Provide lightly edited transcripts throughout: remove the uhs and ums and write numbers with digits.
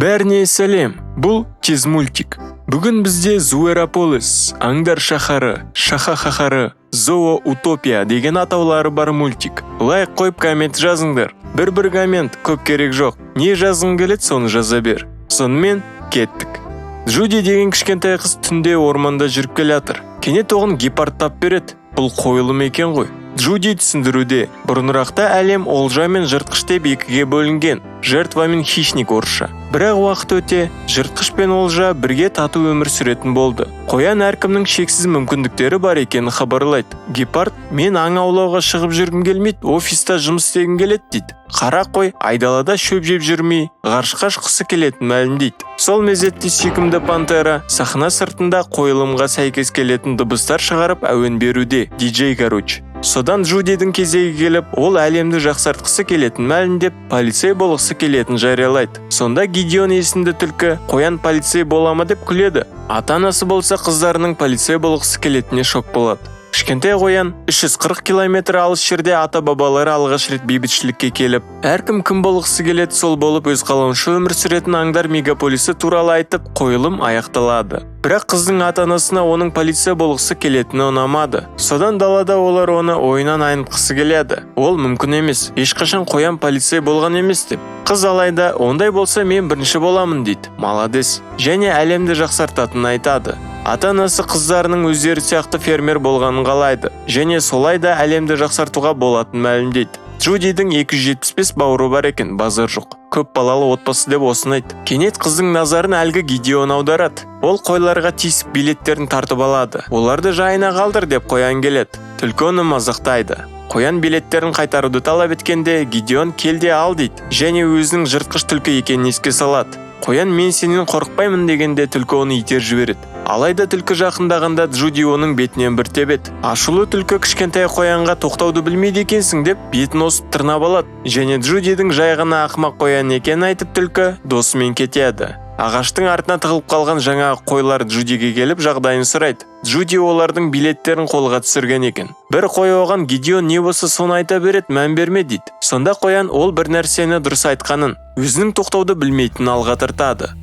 Бәріне сәлем! Бұл Тезмультик. Бүгін бізде Зуэрополис, Аңдар шаһары, Шаха хахары, Зоо Утопия деген атаулары бар мультик. Лайк қойып, коммент жазыңдар. Бір-бір коммент, көп керек жоқ. Не жазғың келеді, соны жаза бер. Сонымен, кеттік. Джуди деген кішкентай қыз түнде орманда жүріп келе жатыр. Кенет оған гепард тап береді. Бұл қойылым екен ғой. Джуди түсіндіруде: бұрынырақта әлем олжа мен жыртқыш деп екіге бөлінген, жертва мен хищник орысша. Бірақ уақыт өте жыртқыш пен олжа бірге тату өмір сүретін болды. Қоян әркімнің шексіз мүмкіндіктері бар екенін хабарлайды. Гепард: «Мен аң аулауға шығып жүргім келмейді, офиста жұмыс істегім келеді», – дейді. Қара қой айдалада шөп жеп жүрмей, ғарышқа ұшқысы келетінін мәлімдейді. Сол мезетте сүйкімді пантера сахна сыртында қойылымға сәйкес келетін дыбыстар шығарып, әуен беруде, диджей, короче. Содан Джудидің кезегі келіп, ол әлемді жақсартқысы келетінін мәлімдеп, полицей болғысы келетінін жариялайды. Сонда Гидеон есімді түлкі «Қоян полицей бола ма?» деп күледі. Ата анасы болса, қыздарының полицей болғысы келетініне шок болады. Кішкентай қоян 340 километр алыс жерде ата бабалары алғаш рет бейбітшілікке келіп, әркім кім болғысы келеді, сол болып, өз қалауынша өмір сүретін аңдар мегаполисі туралы айтып, қойылым аяқталады. Бірақ қыздың ата анасына оның полиция болғысы келетіні ұнамады. Содан далада олар оны ойынан айнытқысы келеді. Ол мүмкін емес, ешқашан қоян полицей болған емес деп. Қыз алайда: «Ондай болса, мен бірінші боламын», – дейді. Молодец. Және әлемді жақсартатынын айтады. Ата анасы қыздарының өздері сияқты фермер болғанын қалайды және солай да әлемді жақсартуға болатынын мәлімдейді. Джудидің 275 бауыры бар екен, базар жоқ. Көп балалы отбасы деп осыны айт. Кенет қыздың назарын әлгі Гидеон аударады. Ол қойларға тиісіп, билеттерін тартып алады. «Оларды жайына қалдыр», – деп қоян келеді. Түлкі оны мазақтайды. Қоян билеттерін қайтаруды талап еткенде, Гидеон «Кел де ал» дейді және өзінің жыртқыш түлкі екенін еске салады. Қоян «Мен сенен қорықпаймын» дегенде, түлкі оны итеріп жібереді. Алайда түлкі жақындағанда, Джуди оның бетінен бір тебеді. Ашулы түлкі кішкентай қоянға «Тоқтауды білмейді екенсің» деп, бетін осып тырнап алады. Және Джудидің жай ғана ақымақ қоян екенін айтып, түлкі досымен кетеді. Ағаштың артына тығылып қалған жаңағы қойлар Джудиге келіп, жағдайын сұрайды. Джуди олардың билеттерін қолға түсірген екен. Бір қой оған: «Гидеон не болса, соны айта береді, мән берме», – дейді. Сонда қоян ол бір нәрсені дұрыс айтқанын, өзінің тоқтауды білмейтінін алға тартады.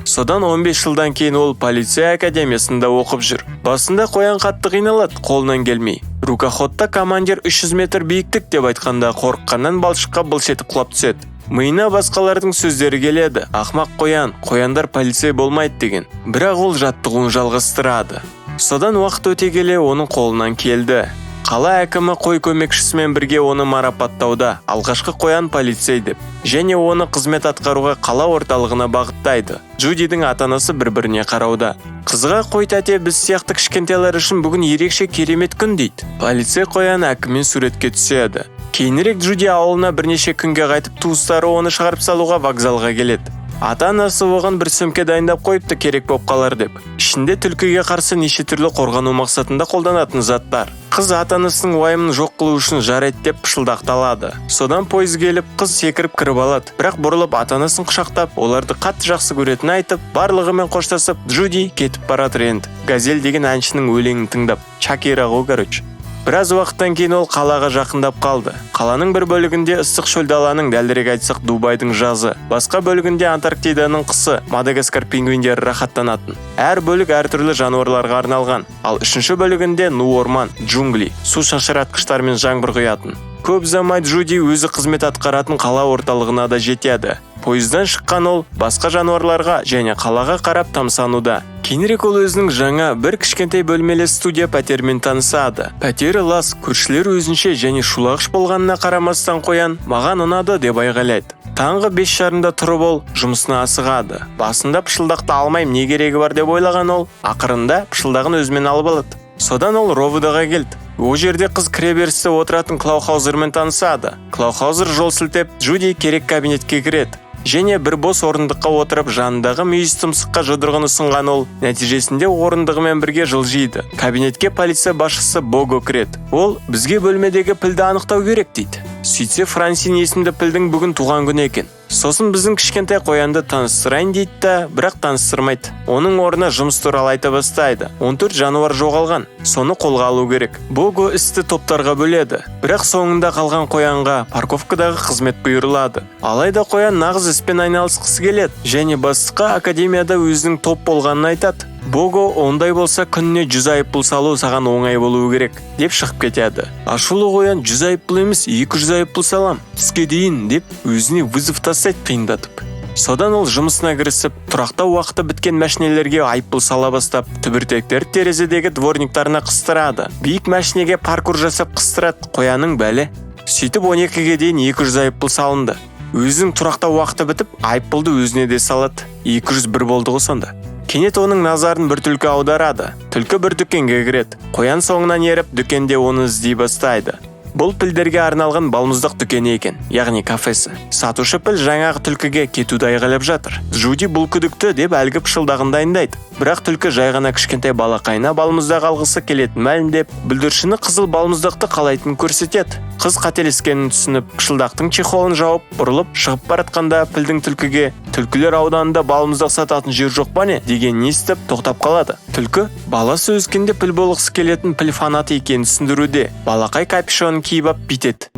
Содан 15 жылдан кейін ол полиция академиясында оқып жүр. Басында қоян қатты қиналады, қолынан келмей. Рукоходта командир «300 метр биіктік» деп айтқанда, қорыққаннан балшыққа былш етіп құлап түседі. Миына басқалардың сөздері келеді: «Ақмақ қоян, қояндар полицей болмайды» деген. Бірақ ол жаттығуын жалғастырады. Содан уақыт өте келе оның қолынан келді. Қала әкімі қой көмекшісімен бірге оны марапаттауда, алғашқы қоян полицей деп, және оны қызмет атқаруға қала орталығына бағыттайды. Джудидің ата-анасы бір-біріне қарауда. Қызға қой тәте: «Біз сияқты кішкентайлар үшін бүгін ерекше керемет күн», – дейді. Полицей қоян әкіммен суретке түседі. Кейінірек Джуди ауылына бірнеше күнге қайтып, туыстары оны шығарып салуға вокзалға келеді. Ата-анасы оған бір сөмке дайындап қойыпты, керек боп қалар деп. Ішінде түлкіге қарсы неше түрлі қорғану мақсатында қолданатын заттар. Қыз ата-анасының уайымын жоқ қылу үшін «Жарайды» деп пышылдақталады. Содан пойыз келіп, қыз секіріп кіріп алады. Бірақ бұрылып, ата-анасын құшақтап, оларды қатты жақсы көретінін айтып, барлығымен қоштасып, Джуди кетіп баратыр енді. «Газель» деген әншінің өлеңін тыңдап, Шакира ғой, короче. Біраз уақыттан кейін ол қалаға жақындап қалды. Қаланың бір бөлігінде ыстық шөл даланың, дәлірек айтсақ, Дубайдың жазы, басқа бөлігінде Антарктиданың қысы, Мадагаскар пингвиндері рахаттанатын. Әр бөлік әртүрлі жануарларға арналған. Ал үшінші бөлігінде ну орман, джунгли, су шашыратқыштар мен жаңбыр құятын. Көп ұзамай Джуди өзі қызмет атқаратын қала орталығына да жетеді. Пойыздан шыққан ол басқа жануарларға және қалаға қарап тамсануда. Кейінірек ол өзінің жаңа бір кішкентай бөлмелі студия пәтерімен танысады. Пәтері лас, көршілері өзінше және шулағыш болғанына қарамастан, қоян «Маған ұнады» деп айғайлайды. Таңғы 5:30-да тұрып, ол жұмысына асығады. Басында пышылдақты алмаймын, не керегі бар деп ойлаған ол, ақырында пышылдағын өзімен алып алады. Содан ол РОВД-ға келді. Ол жерде қыз кіреберісте отыратын Клаухаузермен танысады. Клаухаузер жол сілтеп, Джуди керек кабинетке кіреді. Және бір бос орындыққа отырып, жанындағы мүйіз тұмсыққа жұдырығын ұсынған ол нәтижесінде орындығымен бірге жылжиды. Кабинетке полиция басшысы Бого кіреді. Ол: «Бізге бөлмедегі пілді анықтау керек», – дейді. Сөйтсе, Франсин есімді пілдің бүгін туған күні екен. Сосын біздің кішкентай қоянды таныстырайын дейді да, бірақ таныстырмайды. Оның орнына жұмыс туралы айта бастайды. 14 жануар жоғалған, соны қолға алу керек. Бого істі топтарға бөледі, бірақ соңында қалған қоянға парковкадағы қызмет бұйырылады. Алайда қоян нағыз іспен айналысқысы келеді және бастыққа академияда өзінің топ болғанын айтады. Бого: «Ондай болса, күніне 100 айыппұл салу саған оңай болуы керек», – деп шығып кетеді. Ашулы қоян: «100 айыппұл емес, 200 айыппұл салам түске дейін», – деп өзіне вызов тастайды қиындатып. Содан ол жұмысына кірісіп, тұрақтау уақыты біткен мәшинелерге айыппұл сала бастап, түбіртектерді терезедегі дворниктарына қыстырады, биік мәшинеге паркур жасап қыстырады. Қоянның бәле. Сөйтіп, 12-ге дейін 200 айыппұл салынды. Өзінің тұрақтау уақыты бітіп, айыппұлды өзіне де салады. 201 болды ғой сонда. Кенет оның назарын бір түлкі аударады. Түлкі бір дүкенге кіреді. Қоян соңынан еріп, дүкенде оны іздей бастайды. Бұл пілдерге арналған балмұздақ дүкені екен, яғни кафесі. Сатушы піл жаңағы түлкіге кетуді айғайлап жатыр. Джуди бұл күдікті деп, әлгі пышылдағын дайындайды. Бірақ түлкі жай ғана кішкентай балақайына балмұздақ алғысы келетінін мәлімдеп, бүлдіршіні қызыл балмұздақты қалайтынын көрсетеді. Қыз қателескенін түсініп, пышылдақтың чехолын жауып, бұрылып шығып баратқанда, пілдің түлкіге «Түлкілер ауданында балмұздақ сататын жер жоқ па, не?» дегенін естіп, тоқтап қалады. Түлкі баласы өскенде піл болғысы келетін піл фанаты екенін түсіндіруде. Балақай капюшонын киіп ап, бүйтеді.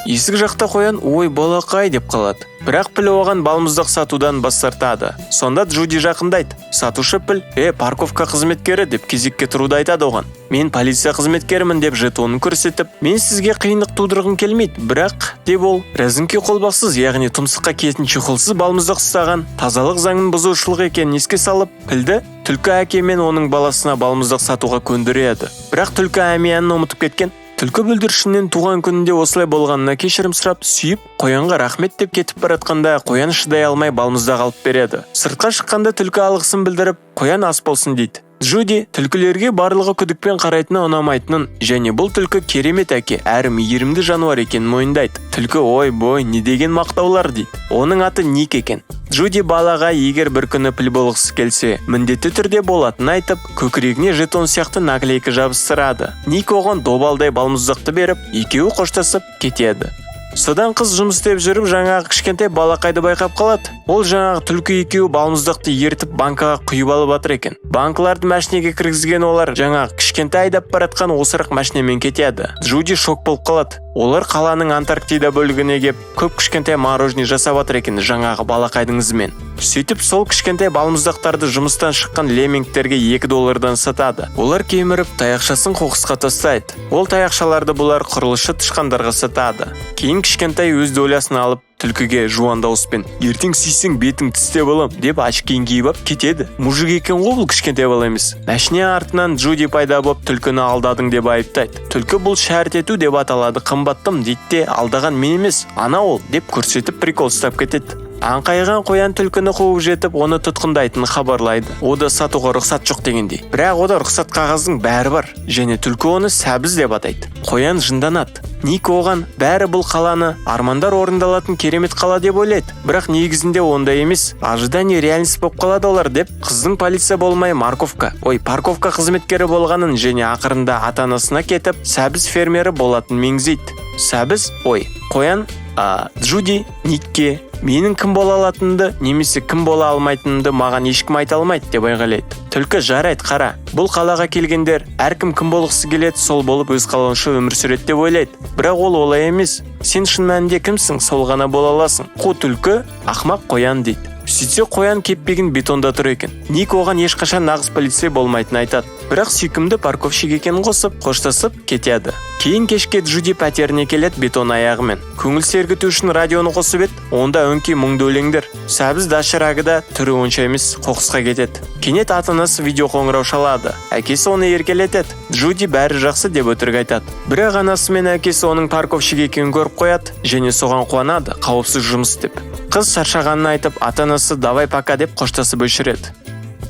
Есік жақта қоян: «Ой, балақай», – деп қалады. Бірақ піл оған балмұздақ сатудан бас тартады. Сонда Джуди жақындайды. Сатушы піл: «Е, парковка қызметкері», – деп кезекке тұруды айтады оған. «Мен полиция қызметкерімін», – деп жетонын көрсетіп, «Мен сізге қиындық тудырғым келмейді, бірақ», – деп ол рәзіңке қолбақсыз, яғни тұмсыққа киетін чехолсыз балмұздақ ұстаған тазалық заңын бұзушылық екенін еске салып, пілді түлкі әке мен оның баласына балмұздақ сатуға көндіреді. Бірақ түлкі әмиянын ұмытып кеткен. Түлкі бүлдіршіннен туған күнінде осылай болғанына кешірім сұрап, сүйіп, қоянға рахмет деп кетіп баратқанда, қоян шыдай алмай балмұздақ алып береді. Сыртқа шыққанда түлкі алғысын білдіріп, қоян «Ас болсын» дейді. Джуди түлкілерге барлығы күдікпен қарайтыны ұнамайтынын және бұл түлкі керемет әке әрі мейірімді жануар екенін мойындайды. Түлкі: «Ой бой, не деген мақтаулар», – дейді. Оның аты Ник екен. Джуди балаға егер бір күні піл болғысы келсе, міндетті түрде болатынын айтып, көкірегіне жетон сияқты наклейка жабыстырады. Ник оған добалдай балмұздақты беріп, екеуі қоштасып кетеді. Содан қыз жұмыс істеп жүріп, жаңағы кішкентай балақайды байқап қалады. Ол жаңағы түлкі екеуі балмұздақты ертіп, банкаға құйып алып жатыр екен. Банкаларды мәшинеге кіргізген олар жаңағы кішкентай айдап баратқан осырық мәшинемен кетеді. Джуди шок болып қалады. Олар қаланың Антарктида бөлігіне кеп, көп кішкентай мороженое жасап жатыр екен жаңағы балақайдың ізімен. Сөйтіп, сол кішкентай балмұздақтарды жұмыстан шыққан леммингтерге 2 доллардан сатады. Олар кеміріп, таяқшасын қоқысқа тастайды. Ол таяқшаларды бұлар құрылысшы тышқандарға сатады. Кейін кішкентай өз долясын алып, түлкіге жуан дауыспен: «Ертең сүйсең, бетің тістеп алам», – деп, очкиін киіп ап кетеді. Мужик екен ғой бұл, кішкентай бала емес. Мәшине артынан Джуди пайда болып, түлкіні алдадың деп айыптайды. Түлкі: «Бұл шәрт ету деп аталады, қымбаттым», – дейді де, «Алдаған мен емес, ана ол», – деп көрсетіп, прикол ұстап кетеді. Аңқайған қоян түлкіні қуып жетіп, оны тұтқындайтынын хабарлайды. Ода сатуға рұқсат жоқ дегендей, бірақ ода рұқсат қағаздың бәрі бар және түлкі оны сәбіз деп атайды. Қоян жынданады. Ник оған бәрі бұл қаланы армандар орындалатын керемет қала деп ойлайды, бірақ негізінде ондай емес, ожидание реальность болып қалады олар деп, қыздың полиция болмай, морковка, ой, парковка қызметкері болғанын және ақырында ата анасына кетіп, сәбіз фермері болатынын меңзейді. Сәбіз, ой, қоян, а Джуди Никке: «Менің кім бола алатынымды немесе кім бола алмайтынымды маған ешкім айта алмайды», – деп айғайлайды. Түлкі: «Жарайды, қара, бұл қалаға келгендер әркім кім болғысы келеді, сол болып, өз қалауынша өмір сүреді деп ойлайды, бірақ ол олай емес. Сен шын мәнінде кімсің, сол ғана бола аласың. Қу түлкі, ақымақ қоян», – дейді. Сөйтсе, қоян кеппеген бетонда тұр екен. Ник оған ешқашан нағыз полицей болмайтынын айтады, бірақ сүйкімді парковщик екенін қосып, қоштасып кетеді. Кейін кешке Джуди пәтеріне келеді бетон аяғымен. Көңіл сергіту үшін радионы қосып еді, онда өңкей мұңды өлеңдер. Сәбіз доширагы да түрі онша емес, қоқысқа кетеді. Кенет ата анасы видео қоңырау шалады. Әкесі оны еркелетеді. Джуди бәрі жақсы деп өтірік айтады, бірақ анасы мен әкесі оның парковщик екенін көріп қояды және соған қуанады, қауіпсіз жұмыс деп. Қыз шаршағанын айтып, ата анасы «Давай, пока» деп қоштасып өшіреді.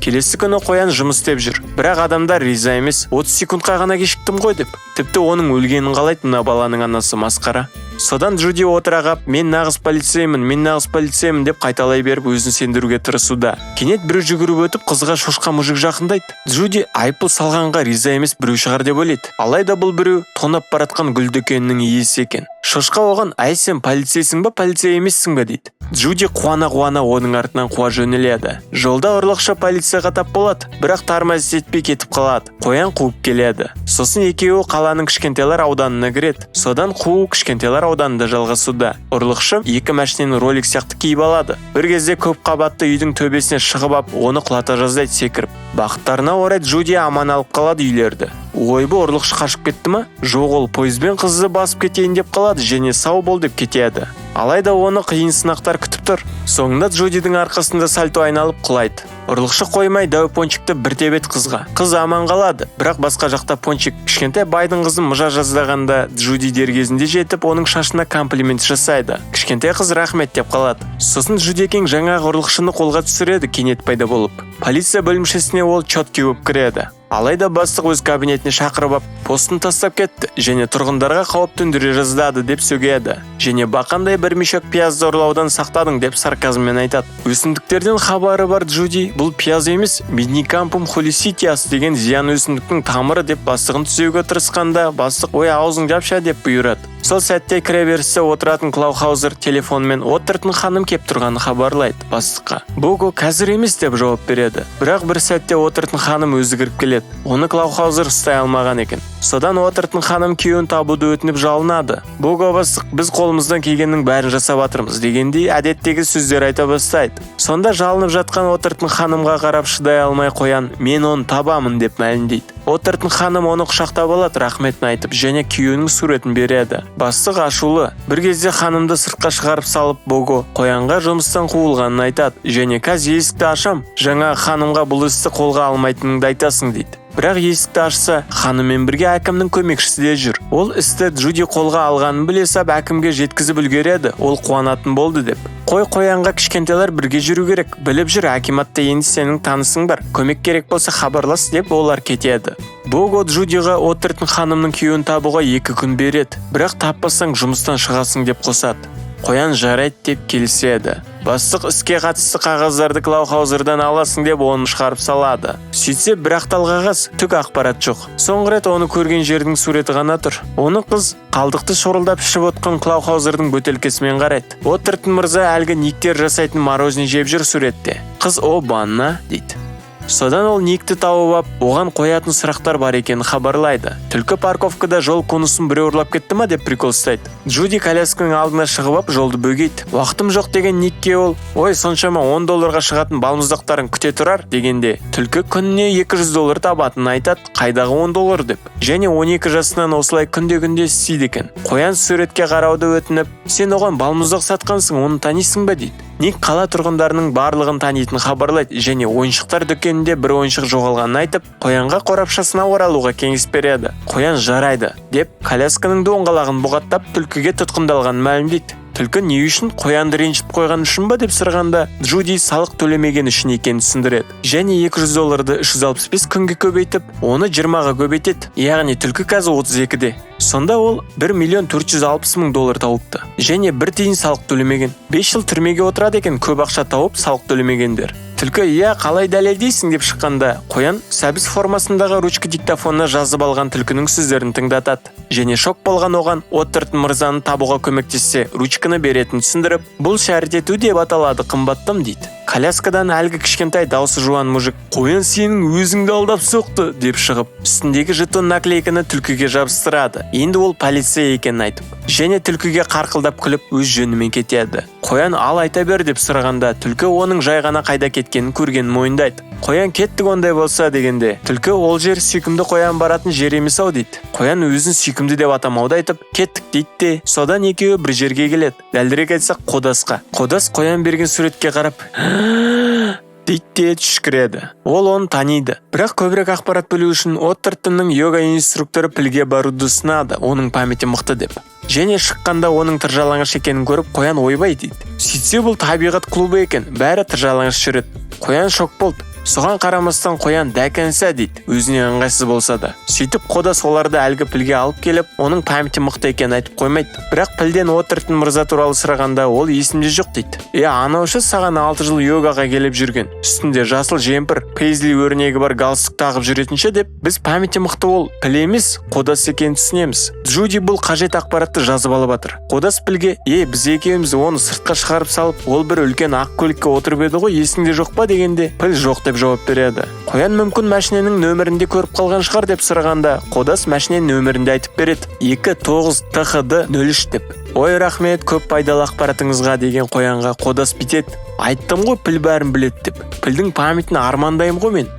Келесі күні қоян жұмыс істеп жүр, бірақ адамдар риза емес, 30 секундқа ғана кешіктім ғой деп. Тіпті оның өлгенін қалайды мына баланың анасы, масқара. Содан Джуди отыра қап: «Мен нағыз полицеймін, мен нағыз полицеймін», – деп қайталай беріп, өзін сендіруге тырысуда. Кенет біреу жүгіріп өтіп, қызға шошқа мужик жақындайды. Джуди айыппұл салғанға риза емес біреу шығар деп ойлайды. Алайда бұл біреу тонап баратқан гүл дүкенінің иесі екен. Шошқа оған: «Әй, сен полицейсің ба, полицей емессің ба?» – дейді. Джуди қуана-қуана оның артынан қуа жөнеледі. Жолда ұрлықшы полицияға тап болады, бірақ тормозить етпей кетіп қалады. Қоян қуып келеді. Сосын екеуі қаланың кішкентайлар ауданына кіреді. Содан қуу кішкентайлар ауданында жалғасуда. Ұрлықшы екі машинені ролик сияқты киіп алады. Бір кезде көп қабатты үйдің төбесіне шығып ап, оны құлата жаздайды секіріп. Бақыттарына орай, Джуди аман алып қалады үйлерді. Ойбы, ұрлықшы қашып кетті ма? Жоқ, ол пойызбен қызды басып кетейін деп қалады және сау бол деп кетеді. Алайда оны қиын сынақтар күтіп тұр. Соңында Джудидің арқасында сальто айналып құлайды. Ұрлықшы қоймай, дәу пончикті бір тебет қызға. Қыз аман қалады, бірақ басқа жақта Пончик кішкентай байдың қызын мыжа жаздағанда, Джуди дер кезінде жетіп, оның шашына комплимент жасайды. Кішкентай қыз рахмет деп қалады. Сосын Джудекең жаңағы ұрлықшыны қолға түсіреді кенет пайда болып. Полиция бөлімшесіне ол четкий болып кіреді. Алайда бастық өз кабинетіне шақырып ап, постын тастап кетті және тұрғындарға қауіп төндіре жаздады деп сөгеді. Және бақандай бір мешок пиязды ұрлаудан сақтадың деп сарказммен айтады. Өсімдіктерден хабары бар Джуди бұл пияз емес, Midnicampum holicithias деген зиян өсімдіктің тамыры деп бастығын түзеуге тырысқанда, бастық «Ой, аузың жапша» деп бұйырады. Сол сәтте кіреберісте отыратын Клаухаузер телефонмен Оттертон ханым кеп тұрғанын хабарлайды бастыққа. Бого қазір емес деп жауап береді. Бірақ бір сәтте Оттертон ханым өзі кіріп келеді. Оны Клаухаузер ұстай алмаған екен. Содан Оттертон ханым күйеуін табуды өтініп жалынады. Бого бастық біз қолымыздан келгеннің бәрін жасап жатырмыз дегендей әдеттегі сөздер айта бастайды. Сонда жалынып жатқан Оттертон ханымға қарап шыдай алмай, қоян «Мен оны табамын» деп мәлімдейді. Оттертон ханым оны құшақтап алады, рахметін айтып және күйеуінің суретін береді. Бастық ашулы. Бір кезде ханымды сыртқа шығарып салып, Бого қоянға жұмыстан қуылғанын айтады және қазір есікті ашам, жаңа ханымға бұл істі қолға алмайтыныңды айтасың дейді. Бірақ есікті ашса, ханыммен бірге әкімнің көмекшісі де жүр. Ол істі Джуди қолға алғанын біле сап, әкімге жеткізіп үлгереді, ол қуанатын болды деп. Қой қоянға кішкентайлар бірге жүру керек, біліп жүр, акиматта енді сенің танысың бар, көмек керек болса хабарлас деп олар кетеді. Бого Джудиға Оттертон ханымның күйеуін табуға 2 күн береді, бірақ таппасаң, жұмыстан шығасың деп қосады. Қоян жарайды деп келіседі. Бастық іске қатысты қағаздарды Клаухаузердан аласың деп оны шығарып салады. Сөйтсе, бір ақтал қағаз, түк ақпарат жоқ. Соңғы рет оны көрген жердің суреті ғана тұр. Оны қыз қалдықты шорылдап ішіп отқан Клаухаузердің бөтелкесімен қарайды. Оттертон мырза әлгі Никтер жасайтын мороженое жеп жүр суретте. Қыз «О банна» дейді. Содан ол Никті тауып ап, оған қоятын сұрақтар бар екенін хабарлайды. Түлкі парковкада жол конусын біреу ұрлап кетті ма деп прикол ұстайды. Джуди колясканың алдына шығып ап, жолды бөгейді. Уақытым жоқ деген Никке ол «Ой, соншама 10 долларға шығатын балмұздақтарың күте тұрар» дегенде, түлкі күніне 200 доллар табатынын айтады, қайдағы 10 доллар деп. Және 12 жасынан осылай күнде-күнде істейді екен. Қоян суретке қарауды өтініп, сен оған балмұздақ сатқансың, оны танисың ба дейді. Ник қала тұрғындарының барлығын танитынын хабарлайды және ойыншықтар дүкенінде бір ойыншық жоғалғанын айтып, қоянға қорапшасына оралуға кеңес береді. Қоян жарайды деп, колясканың доңғалағын бұғаттап, түлкіге тұтқындалғанын мәлімдейді. Түлкі не үшін, қоянды ренжітіп қойған үшін ба деп сұрағанда, Джуди салық төлемеген үшін екенін түсіндіреді. Және 200 долларды 365 күнге көбейтіп, оны 20-ға көбейтеді. Яғни түлкі қазір 32-де. Сонда ол 1 миллион 460 мың доллар тауыпты. Және бір тиын салық төлемеген. 5 жыл түрмеге отырады екен көп ақша тауып салық төлемегендер. Түлкі иә, қалай дәлелдейсің деп шыққанда, қоян сәбіз формасындағы ручка диктофонына жазып алған түлкінің сөздерін тыңдатады. Және шок болған оған Оттертон мырзаны табуға көмектессе, ручканы беретінін түсіндіріп, бұл шәрт ету деп аталады, қымбаттым дейді. Коляскадан әлгі кішкентай даусы жуан мужик «Қоян сенің өзіңді алдап соқты» деп шығып, үстіндегі жетон наклейканы түлкіге жабыстырады. Енді ол полиция екенін айтып. Және түлкіге қарқылдап күліп, өз жөнімен кетеді. Қоян ал айта бер деп сұрағанда, түлкі оның жай ғана қайда кеткенін көргенін мойындайды. Қоян кеттік ондай болса дегенде, түлкі ол жер сүйкімді қоян баратын жер емес ау дейді. Қоян өзін сүйкімді деп атамауды айтып, кеттік дейді де, содан екеуі бір жерге келеді. Дәлірек айтсақ, Қодасқа. Қодас қоян берген суретке қарап дейді де түшкіреді. Ол оны таниды. Бірақ көбірек ақпарат білу үшін Оттертонның йога инструкторы Пілге баруды ұсынады, оның памяти мықты деп. Және шыққанда оның тыржалаңаш екенін көріп, қоян ойбай дейді. Сөйтсе, бұл табиғат клубы екен, бәрі тыржалаңаш жүреді. Қоян шок болды. Соған қарамастан қоян «до конца» дейді, өзіне ыңғайсыз болса да. Сөйтіп Қодас оларды әлгі Пілге алып келіп, оның памяти мықты екенін айтып қоймайды. Бірақ Пілден Уотертон мырза туралы сұрағанда, ол «есімде жоқ» дейді. Е, анаушы саған 6 жыл йогаға келіп жүрген, үстінде жасыл жемпір, пейзли өрнегі бар галстук тағып жүретін ше деп, біз памяти мықты ол Піл емес, Қодас екенін түсінеміз. Джуди бұл қажет ақпаратты жазып алып жатыр. Қодас Пілге: «Е, біз екеуміз оны сыртқа шығарып салып, ол бір үлкен ақ көлікке отырып еді ғой, есіңде жоқ па?» дегенде, Піл «жоқ» деп жауап береді. Қоян мүмкін машинаның нөмірін де көріп қалған шығар деп сұрағанда, Қодас машинаның нөмірін де айтып береді: 29 ТХД 03 деп. «Ой, рахмет көп пайдалы ақпаратыңызға», – деген қоянға Қодас бүйтеді: «Айттым ғой, Піл бәрін біледі деп. Пілдің памятін армандаймын ғой мен».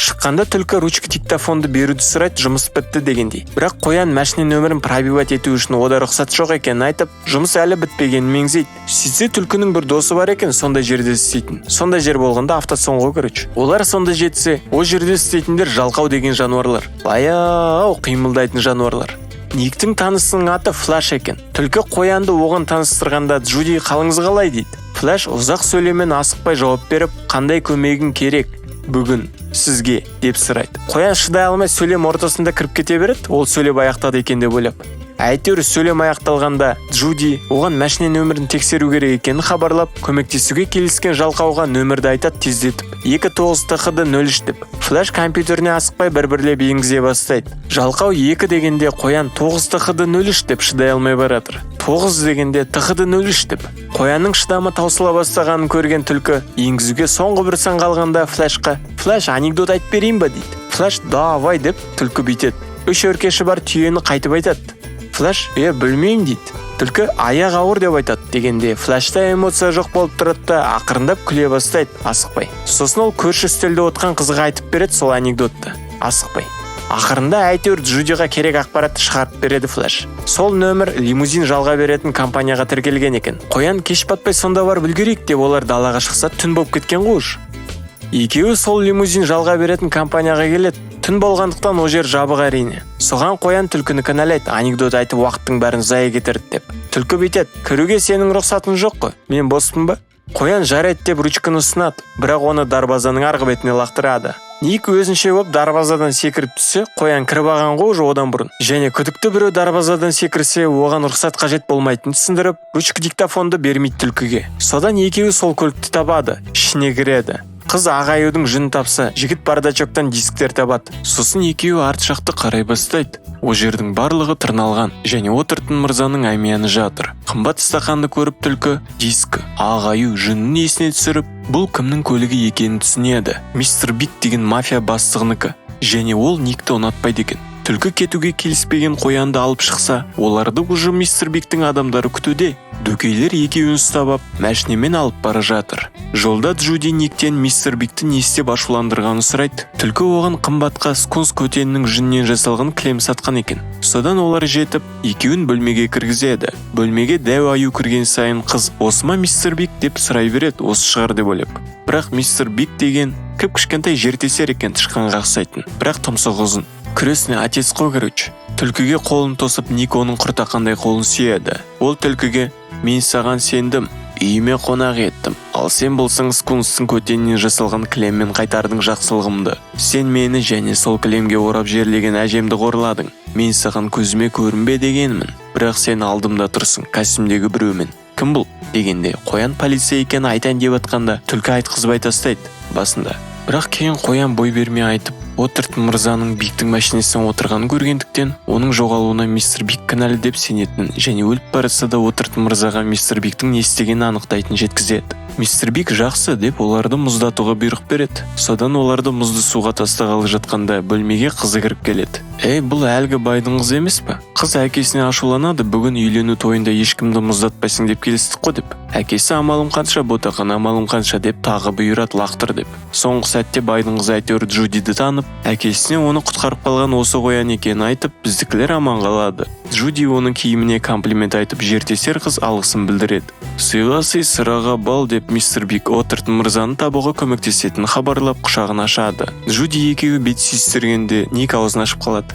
Шыққанда түлкі ручка диктофонды беруді сұрайды, жұмыс бітті дегендей. Бірақ қоян машина нөмірін пробивать ету үшін ода рұқсат жоқ екенін айтып, жұмыс әлі бітпегенін меңзейді. Сөйтсе, түлкінің бір досы бар екен сондай жерде істейтін. Сондай жер болғанда, автоЦОН ғой, короче. Олар сонда жетсе, ол жерде істейтіндер жалқау деген жануарлар, баяу қимылдайтын жануарлар. Никтің танысының аты Флаш екен. Түлкі қоянды оған таныстырғанда, Джуди: «Қалыңыз қалай?» – дейді. Флаш ұзақ сөйлемен асықпай жауап беріп, «Қандай көмегің керек бүгін сізге?» – деп сұрайды. Қоян шыдай алмай сөйлем ортасында кіріп кете береді, ол сөйлеп аяқтады екен деп ойлап. Әйтеуір сөйлем аяқталғанда, Джуди оған машина нөмірін тексеру керек екенін хабарлап, көмектесуге келіскен жалқауға нөмірді айтады тездетіп: 29 ТХД 03 деп. Флаш компьютеріне асықпай бір бірлеп енгізе бастайды. Жалқау 2 дегенде, қоян 9 ТХД 03 деп шыдай алмай баратыр. 9 дегенде, ТХД 03 деп. Қоянның шыдамы таусыла бастағанын көрген түлкі енгізуге соңғы бір сан қалғанда Флашқа: «Флаш, анекдот айтып берейін ба?» – дейді. Флаш: «Давай», – деп, түлкі бүйтеді: «Үш өркеші бар түйені қайтып айтады?» Флаш: «Е, білмеймін», – дейді. Түлкі: «Аяқ ауыр деп айтады», – дегенде, Флашта эмоция жоқ болып тұрады да, ақырындап күле бастайды асықпай. Сосын ол көрші үстелде отырған қызға айтып береді сол анекдотты асықпай. Ақырында әйтеуір Джудиға керек ақпаратты шығарып береді Флэш. Сол нөмір лимузин жалға беретін компанияға тіркелген екен. Қоян «кеш батпай сонда барып үлгерейік» деп, олар далаға шықса, түн болып кеткен ғой уже. Екеуі сол лимузин жалға беретін компанияға келеді. Түн болғандықтан ол жер жабық, әрине. Соған қоян түлкіні кінәлайды, анекдот айтып уақыттың бәрін зая кетірді деп. Түлкі бүйтеді: «Кіруге сенің рұқсатың жоқ қой». «Мен боспын ба?» Қоян «жарайды» деп ручканы ұсынады, бірақ оны дарбазаның арғы бетіне лақтырады. Ник өзінше болып дарбазадан секіріп түссе, қоян кіріп алған ғой уже одан бұрын. Және күдікті біреу дарбазадан секірсе, оған рұқсат қажет болмайтынын түсіндіріп, ручка диктофонды бермейді түлкіге. Содан екеуі сол көлікті табады, ішіне кіреді. Қыз ақ аюдың жүнін тапса, жігіт бардачоктан дисктер табады. Сосын екеуі арт жақты қарай бастайды. Ол жердің барлығы тырналған және Уотертон мырзаның әмияны жатыр. Қымбат стақанды көріп, түлкі дискі, ақ аю жүнін есіне түсіріп, бұл кімнің көлігі екенін түсінеді: мистер Биг деген мафия бастығынікі. Және ол Никті ұнатпайды екен. Түлкі кетуге келіспеген қоянды алып шықса, оларды уже мистер Бигтің адамдары күтуде. Дөкейлер екеуін ұстап ап, мәшинемен алып бара жатыр. Жолда Джуди Никтен мистер Бигті не істеп ашуландырғанын сұрайды. Түлкі оған қымбатқа скунс көтенінің жүнінен жасалған кілем сатқан екен. Содан олар жетіп, екеуін бөлмеге кіргізеді. Бөлмеге дәу аю кірген сайын қыз: «Осы ма мистер Биг?» – деп сұрай береді, осы шығар деп ойлап. Бірақ мистер Биг деген кіп кішкентай жертесер екен, тышқанға ұқсайтын, бірақ тұмсығы ұзын. Крестный отец қой, короче. Түлкіге қолын тосып, Ник оның құртақандай қолын сүйеді. Ол түлкіге: «Мен саған сендім, үйіме қонақ еттім, ал сен болсаң, скунстың көтенінен жасалған кілеммен қайтардың жақсылығымды. Сен мені және сол кілемге орап жерлеген әжемді қорладың. Мен саған көзіме көрінбе дегенмін, бірақ сен алдымда тұрсың костюмдегі біреумен. Кім бұл?» – дегенде, қоян полиция екенін айтайын деп жатқанда, түлкі айтқызбай тастайды басында. Бірақ кейін қоян бой бермей айтып, Уотертон мырзаның Бигтің машинасына отырғанын көргендіктен, оның жоғалуына мистер Биг кінәлі деп сенетінін және өліп бара жатса да Уотертон мырзаға мистер Бигтің не істегенін анықтайтынын жеткізеді. Мистер Биг «жақсы» деп, оларды мұздатуға бұйрық береді. Содан оларды мұзды суға тастағалы жатқанда, бөлмеге қызы кіріп келеді. Ей, бұл әлгі байдың қызы емес па? Қыз әкесіне ашуланады, «бүгін үйлену тойында ешкімді мұздатпайсың деп келістік қой» деп. Әкесі «амалым қанша, ботақан, амалым қанша» деп, тағы бұйырады лақтыр деп. Соңғы сәтте байдың қызы әйтеуір Джудиді танып, әкесіне оны құтқарып қалған осы қоян екенін айтып, біздікілер аман қалады. Джуди оның киіміне комплимент айтып, жертесер қыз алғысын білдіреді. «Сыйға сый, сыраға бал» деп, мистер Биг Уотертон мырзаны табуға көмектесетінін хабарлап, құшағын ашады. Джуди екеуі бет сүйістіргенде, Ник аузын ашып қалады.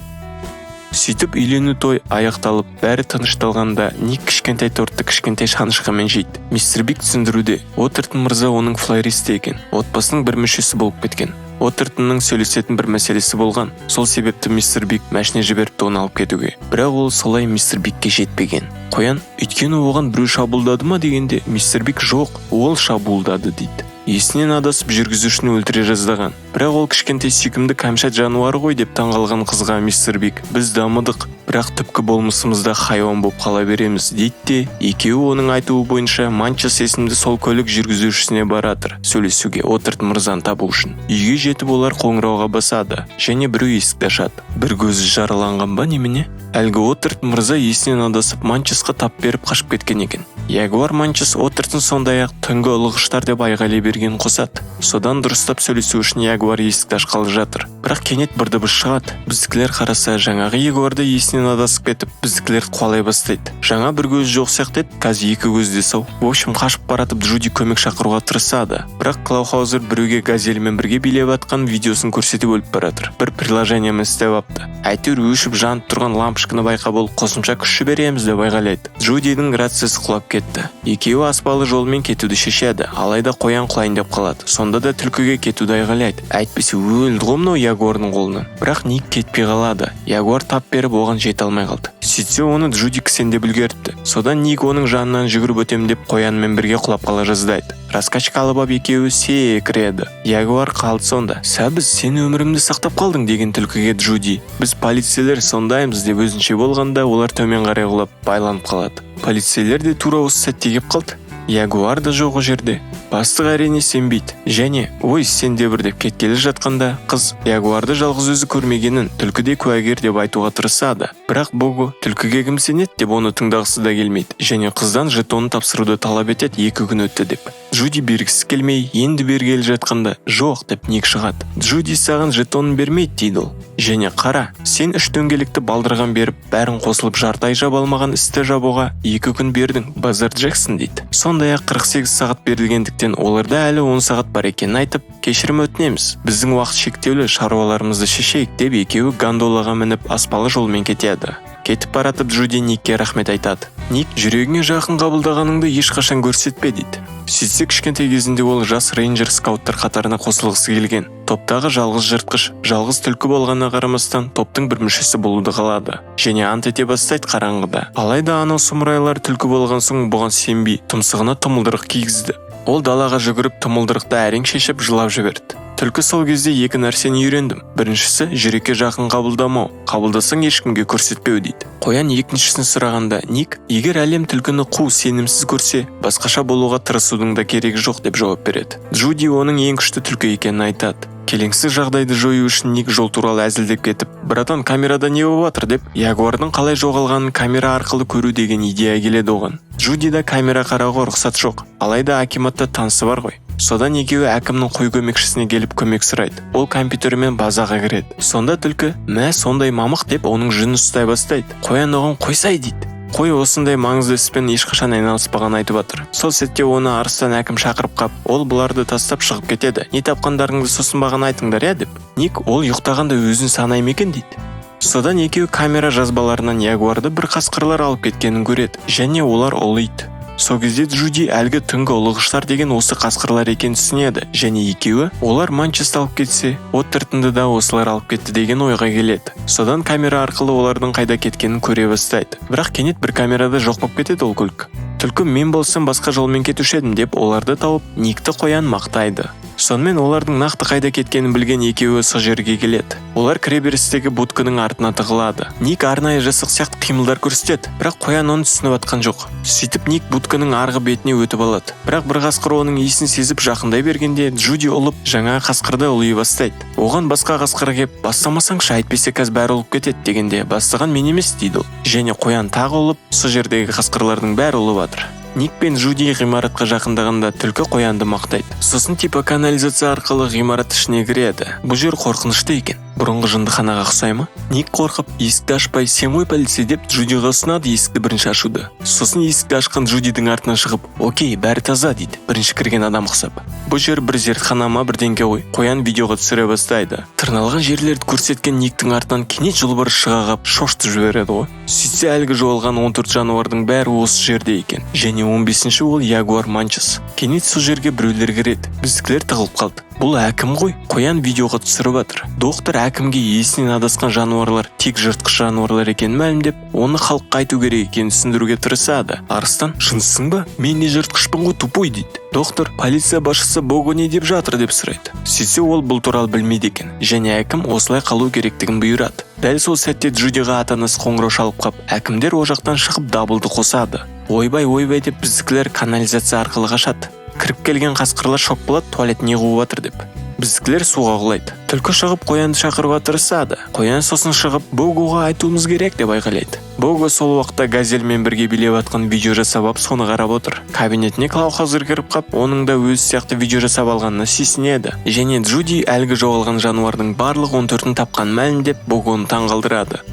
Сөйтіп, үйлену той аяқталып, бәрі тынышталғанда, Ник кішкентай тортты кішкентай шанышқымен жейді. Мистер Биг түсіндіруде, Уотертон мырза оның флористі екен, отбасының бір мүшесі болып кеткен. Уотертонның сөйлесетін бір мәселесі болған, сол себепті мистер Биг мәшине жіберіпті оны алып кетуге. Бірақ ол солай мистер Бигке жетпеген. Қоян өйткені оған біреу шабуылдады ма дегенде, мистер Биг жоқ, ол шабуылдады дейді. Есінен адасып, жүргізушіні өлтіре жаздаған, бірақ ол кішкентай сүйкімді кәмшат жануар ғой деп таңғалған қызға мистер Биг біз дамыдық, бірақ түпкі болмысымызда хайуан болып қала береміз дейді де, екеуі оның айтуы бойынша Манчес есімді сол көлік жүргізушісіне баратыр сөйлесуге, Уотертон мырзаны табу үшін. Үйге жетіп, олар қоңырауға басады және біреу есікті ашады. Бір көзі жараланған ба, немене? Әлгі Уотертон мырза есінен адасып, Манчесқа тап беріп, қашып кеткен екен. Ягуар Манчес Уотертон сондай-ақ түнгі ұлығыштар деп айғайлай бергенін қосады. Содан дұрыстап сөйлесу үшін ягуар есікті ашқалы жатыр, бірақ кенет бір дыбыс шығады. Біздікілер қараса, жаңағы ягуар да есінен адасып кетіп, біздікілерді қуалай бастайды. Жаңа бір көзі жоқ сияқты еді, қазір екі көзі де сау. В общем, қашып баратып, Джуди көмек шақыруға тырысады, бірақ Клаухаузер біреуге газелімен бірге билеп жатқан видеосын көрсетіп өліп баратыр. Бір приложениемен істеп апты әйтеуір, өшіп жанып тұрған лампочканы байқап, ол қосымша күш жібереміз деп айғайлайды. Джудидің рациясы құлап кетті. Екеуі аспалы жолмен кетуді шешеді, алайда қоян құлайын деп қалады. Сонда да түлкіге кетуді айғайлайды, әйтпесе өлді ғой мынау ягуардың қолынан. Бірақ Ник кетпей қалады, ягуар тап беріп, оған жете алмай қалды. Сөйтсе, оны Джуди кісендеп үлгеріпті. Содан Ник оның жанынан жүгіріп өтемін деп, қоянмен бірге құлап қала жаздайды. Раскачка алып ап, екеуі секіреді. Ягуар қалды сонда. Сәбіз, сен өмірімді сақтап қалдың деген түлкіге Джуди біз полицейлер сондаймыз деп өзінше болғанда, олар төмен қарай құлап, байланып қалады. Полицейлер де тура осы сәтте кеп қалды, ягуар да жоқ ол жерде. Бастық әрине сенбейді және ой, сен де бір деп кеткелі жатқанда, қыз ягуарды жалғыз өзі көрмегенін, түлкі де куәгер деп айтуға тырысады. Бірақ Бого түлкіге кім сенеді деп, оны тыңдағысы да келмейді және қыздан жетонын тапсыруды талап етеді, 2 күн өтті деп. Джуди бергісі келмей, енді бергелі жатқанда, жоқ деп Ник шығады. Джуди саған жетонын бермейді дейді ол. Және қара, сен үш дөңгелекті балдырған беріп, бәрін қосылып жарты ай жаба алмаған істі жабуға 2 күн бердің, Базар Джексон дейді. Сондай-ақ 48 сағат берілгендіктен, оларда әлі 10 сағат бар екенін айтып, кешірім өтінеміз, біздің уақыт шектеулі, шаруаларымызды шешейік деп, екеуі гондолаға мініп, аспалы жолмен кетеді. Кетіп баратып, Джуди Никке рахмет айтады. Ник жүрегіңе жақын қабылдағаныңды ешқашан көрсетпе дейді. Сөйтсе, кішкентай кезінде ол жас рейнджер скауттар қатарына қосылғысы келген. Топтағы жалғыз жыртқыш, жалғыз түлкі болғанына қарамастан, топтың бір мүшесі болуды қалады және ант ете бастайды қараңғыда. Алайда анау сұмырайлар түлкі болған соң бұған сенбей, тұмсығына тұмылдырық кигізді. Ол далаға жүгіріп, тұмылдырықты әрең шешіп, жылап жіберді. Түлкі сол кезде екі нәрсені үйрендім: біріншісі, жүрекке жақын қабылдамау, қабылдасаң, ешкімге көрсетпеу дейді. Қоян екіншісін сұрағанда, Ник егер әлем түлкіні қу, сенімсіз көрсе, басқаша болуға тырысудың да керегі жоқ деп жауап береді. Джуди оның ең күшті түлкі екенін айтады. Келеңсіз жағдайды жою үшін Ник жол туралы әзілдеп кетіп, братан, камерада не болып жатыр деп, ягуардың қалай жоғалғанын камера арқылы көру деген идея келеді оған. Джудида камера қарауға рұқсат жоқ, алайда акиматта танысы бар ғой. Содан екеуі әкімнің қой көмекшісіне келіп, көмек сұрайды. Ол компьютермен базаға кіреді. Сонда түлкі мә, сондай мамық деп, оның жүнін ұстай бастайды. Қоян оған қойсай дейді. Қой осындай маңызды іспен ешқашан айналыспағанын айтып жатыр. Сол сәтте оны арыстан әкім шақырып қап, ол бұларды тастап шығып кетеді. Не тапқандарыңды сосын маған айтыңдар, иә деп. Ник ол ұйықтағанда өзін санай ма екен дейді. Содан екеуі камера жазбаларынан ягуарды бір қасқырлар алып кеткенін көреді және олар ұлиды. Сол кезде Джуди әлгі түнгі ұлығыштар деген осы қасқырлар екенін түсінеді және екеуі олар Манчесті алып кетсе, Оттертонды да осылар алып кетті деген ойға келеді. Содан камера арқылы олардың қайда кеткенін көре бастайды, бірақ кенет бір камерада жоқ болып кетеді ол көлік. Түлкі мен болсам, басқа жолмен кетуші едім деп, оларды тауып, Никті қоян мақтайды. Сонымен олардың нақты қайда кеткенін білген екеуі сол жерге келеді. Олар кіреберістегі будканың артына тығылады. Ник арнайы жасақ сияқты қимылдар көрсетеді, бірақ қоян оны түсініп жатқан жоқ. Сөйтіп, Ник будканың арғы бетіне өтіп алады, бірақ бір қасқыр оның иісін сезіп, жақындай бергенде, Джуди ұлып, жаңағы қасқырды ұли бастайды. Оған басқа қасқыр кеп, бастамасаңшы, әйтпесе қазір бәрі ұлып кетеді дегенде, бастаған мен емес дейді ол. Және қоян тағы ұлып, сол жердегі қасқырлардың бәрі ұлып жатыр. Ник пен Джуди ғимаратқа жақындағанда, түлкі қоянды мақтайды. Сосын типа канализация арқылы ғимарат ішіне кіреді. Бұл жер қорқынышты екен. Бұрынғы жындыханаға ұқсай ма? Ник қорқып, есікті ашпай, сен ғой полицей деп Джудиға ұсынады есікті бірінші ашуды. Сосын есікті ашқан Джудидің артынан шығып, окей, бәрі таза дейді, бірінші кірген адам ұқсап. Бұл жер бір зертхана ма, бірдеңке ғой. Қоян видеоға түсіре бастайды. Тырналған жерлерді көрсеткен Никтің артынан кенет жолбарыс шыға қап, шошытып жібереді ғой. Сөйтсе, әлгі жоғалған 14 жануардың бәрі осы жерде екен. Және 15-ші ол ягуар Манчес. Кенет сол жерге біреулер кіреді. Біздікілер тығылып қалды. Бұл әкім ғой. Қоян видеоға түсіріп жатыр. Доктор әкімге есінен адасқан жануарлар тек жыртқыш жануарлар екенін мәлімдеп, оны халыққа айту керек екенін түсіндіруге тырысады. Арыстан, жынсың ба? Мен не жыртқышпын ғой, тупой дейді. Доктор, полиция басшысы Бого не деп жатыр деп сұрайды. Сөйтсе, ол бұл туралы білмейді екен. Және әкім осылай қалу керектігін бұйырады. Дәл сол сәтте Джудиға ата-анасы қоңырау шалып қап, әкімдер о жақтан шығып дабылды қосады. Ойбай, ойбай деп біздікілер канализация арқылы қашады. Кіріп келген қасқырлар шок болады, туалет не қуып жатыр деп. Біздікілер суға құлайды. Түлкі шығып қоянды шақыруға тырысады. Қоян сосын шығып, Богоға айтуымыз керек деп айқайлайды. Бого сол уақытта Газельмен бірге билеп жатқан видео жасап алып, соны қарап отыр. Кабинетіне Клаухаузер кіріп қап, оның да өзі сияқты видео жасап алғанына сүйсінеді. Және Джуди әлгі жоғалған жануардың барлық 14-ін тапқанын мәлімдеп, Богоны таңғалдырады.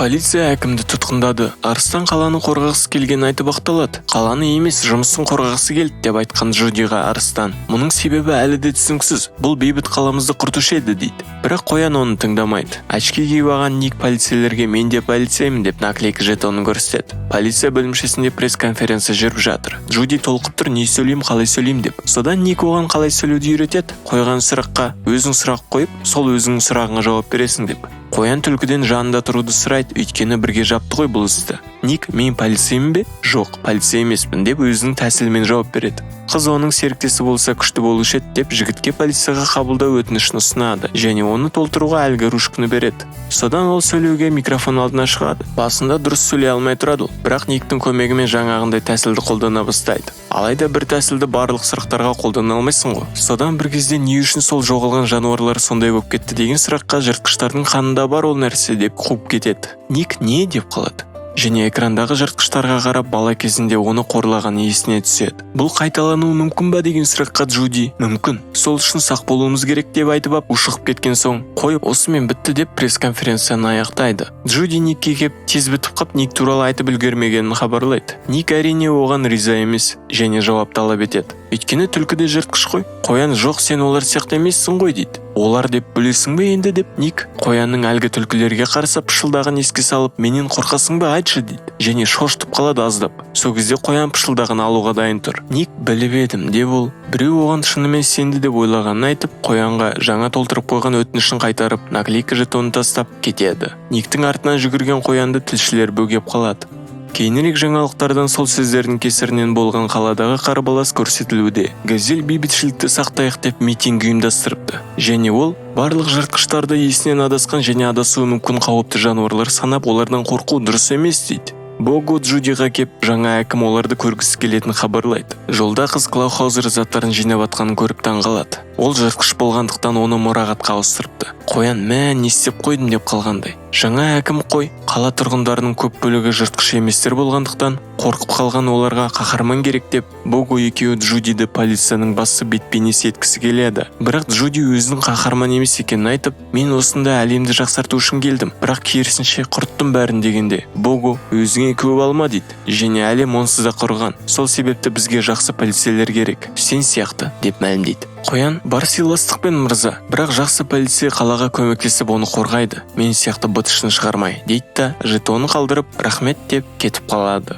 Полиция әкімді тұтқындады. Арыстан қаланы қорғағысы келгенін айтып ақталады. Қаланы емес, жұмысын қорғағысы келді деп айтқан Джудиға Арыстан. Мұның себебі әлі де түсініксіз. Бұл бейбіт қаламызды құртушы еді дейді. Бірақ қоян оны тыңдамайды. Очки киіп алған Ник полицейлерге мен де полицеймін деп наклейка жетонын көрсетеді. Полиция бөлімшесінде пресс-конференция жүріп жатыр. Джуди толқып тұр, не сөйлеймін, қалай сөйлеймін деп. Содан Ник оған қалай сөйлеуді үйретеді. Қойған сұраққа өзің сұрақ қойып, сол өзіңнің сұрағыңа жауап бересің деп. Қоян түлкіден жанында тұруды сұрайды, өйткені бірге жапты ғой бұл істі. Ник, мен полицеймін бе? Жоқ, полицей емеспін деп өзінің тәсілімен жауап береді. Қыз оның серіктесі болса күшті болушы еді деп жігітке полицияға қабылдау өтінішін ұсынады және оны толтыруға әлгі ручканы береді. Содан ол сөйлеуге микрофон алдына шығады. Басында дұрыс сөйлей алмай тұрады ол, бірақ Никтің көмегімен жаңағындай тәсілді қолдана бастайды. Алайда бір тәсілді барлық сұрақтарға қолдана алмайсың ғой. Содан бір кезде не үшін сол жоғалған жануарлар сондай болып кетті деген сұраққа жыртқыштардың қанында бар ол нәрсе деп қуып кетеді. Ник не деп қалады. Және экрандағы жыртқыштарға қарап бала кезінде оны қорлағаны есіне түседі. Бұл қайталануы мүмкін ба деген сұраққа Джуди мүмкін. Сол үшін сақ болуымыз керек деп айтып ап, ушығып кеткен соң, қой осымен бітті деп пресс-конференцияны аяқтайды. Джуди Никке кеп тез бітіп қап, Ник туралы айтып үлгермегенін хабарлайды. Ник әрине оған риза емес және жауап талап етеді. Өйткені түлкі де жыртқыш қой. Қоян жоқ, сен олар сияқты емессің ғой дейді. Олар деп білесің бе енді деп Ник қоянның әлгі түлкілерге қарсы пышылдағын еске салып, менен қорқасың ба айтшы дейді. Және шошытып қалады аздап. Сол кезде қоян пышылдағын алуға дайын тұр. Ник біліп едім деп ол біреу оған шынымен сенді деп ойлағанын айтып, қоянға жаңа толтырып қойған өтінішін қайтарып, наклейка жетонын тастап кетеді. Никтің артынан жүгірген қоянды тілшілер бөгеп қалады. Кейінірек жаңалықтардан сол сөздердің кесірінен болған қаладағы қарбалас көрсетілуде. Газель бейбітшілікті сақтайық деп митинг ұйымдастырыпты. Және ол барлық жыртқыштарды есінен адасқан және адасуы мүмкін қауіпті жануарлар санап, олардан қорқу дұрыс емес дейді. Бого Джудиға кеп, жаңа әкім оларды көргісі келетінін хабарлайды. Жолда қыз Клаухаузер заттарын жинап жатқанын көріп таң қалады. Ол жыртқыш болғандықтан оны мұрағатқа ауыстырыпты. Қоян мә, не істеп қойдым деп қалғандай. Жаңа әкім қой, қала тұрғындарының көп бөлігі жыртқыш еместер болғандықтан, қорқып қалған оларға қаһарман керек деп, Бого екеуі Джудиді полицияның басты бет бейнесі еткісі келеді. Бірақ Джуди өзінің қаһарман емес екенін айтып, мен осында әлемді жақсарту үшін келдім, бірақ керісінше құрттым бәрін дегенде, Бого өзіңе көп алма дейді. Және әлем онсыз да құрыған. Сол себепті бізге жақсы полицейлер керек, сен сияқты деп мәлімдейді. Қоян бар сыйластықпен мырза, бірақ жақсы полицей қалаға көмектесіп оны қорғайды, мен сияқты быт-шытын шығармай дейді да жетонын қалдырып, рахмет деп кетіп қалады.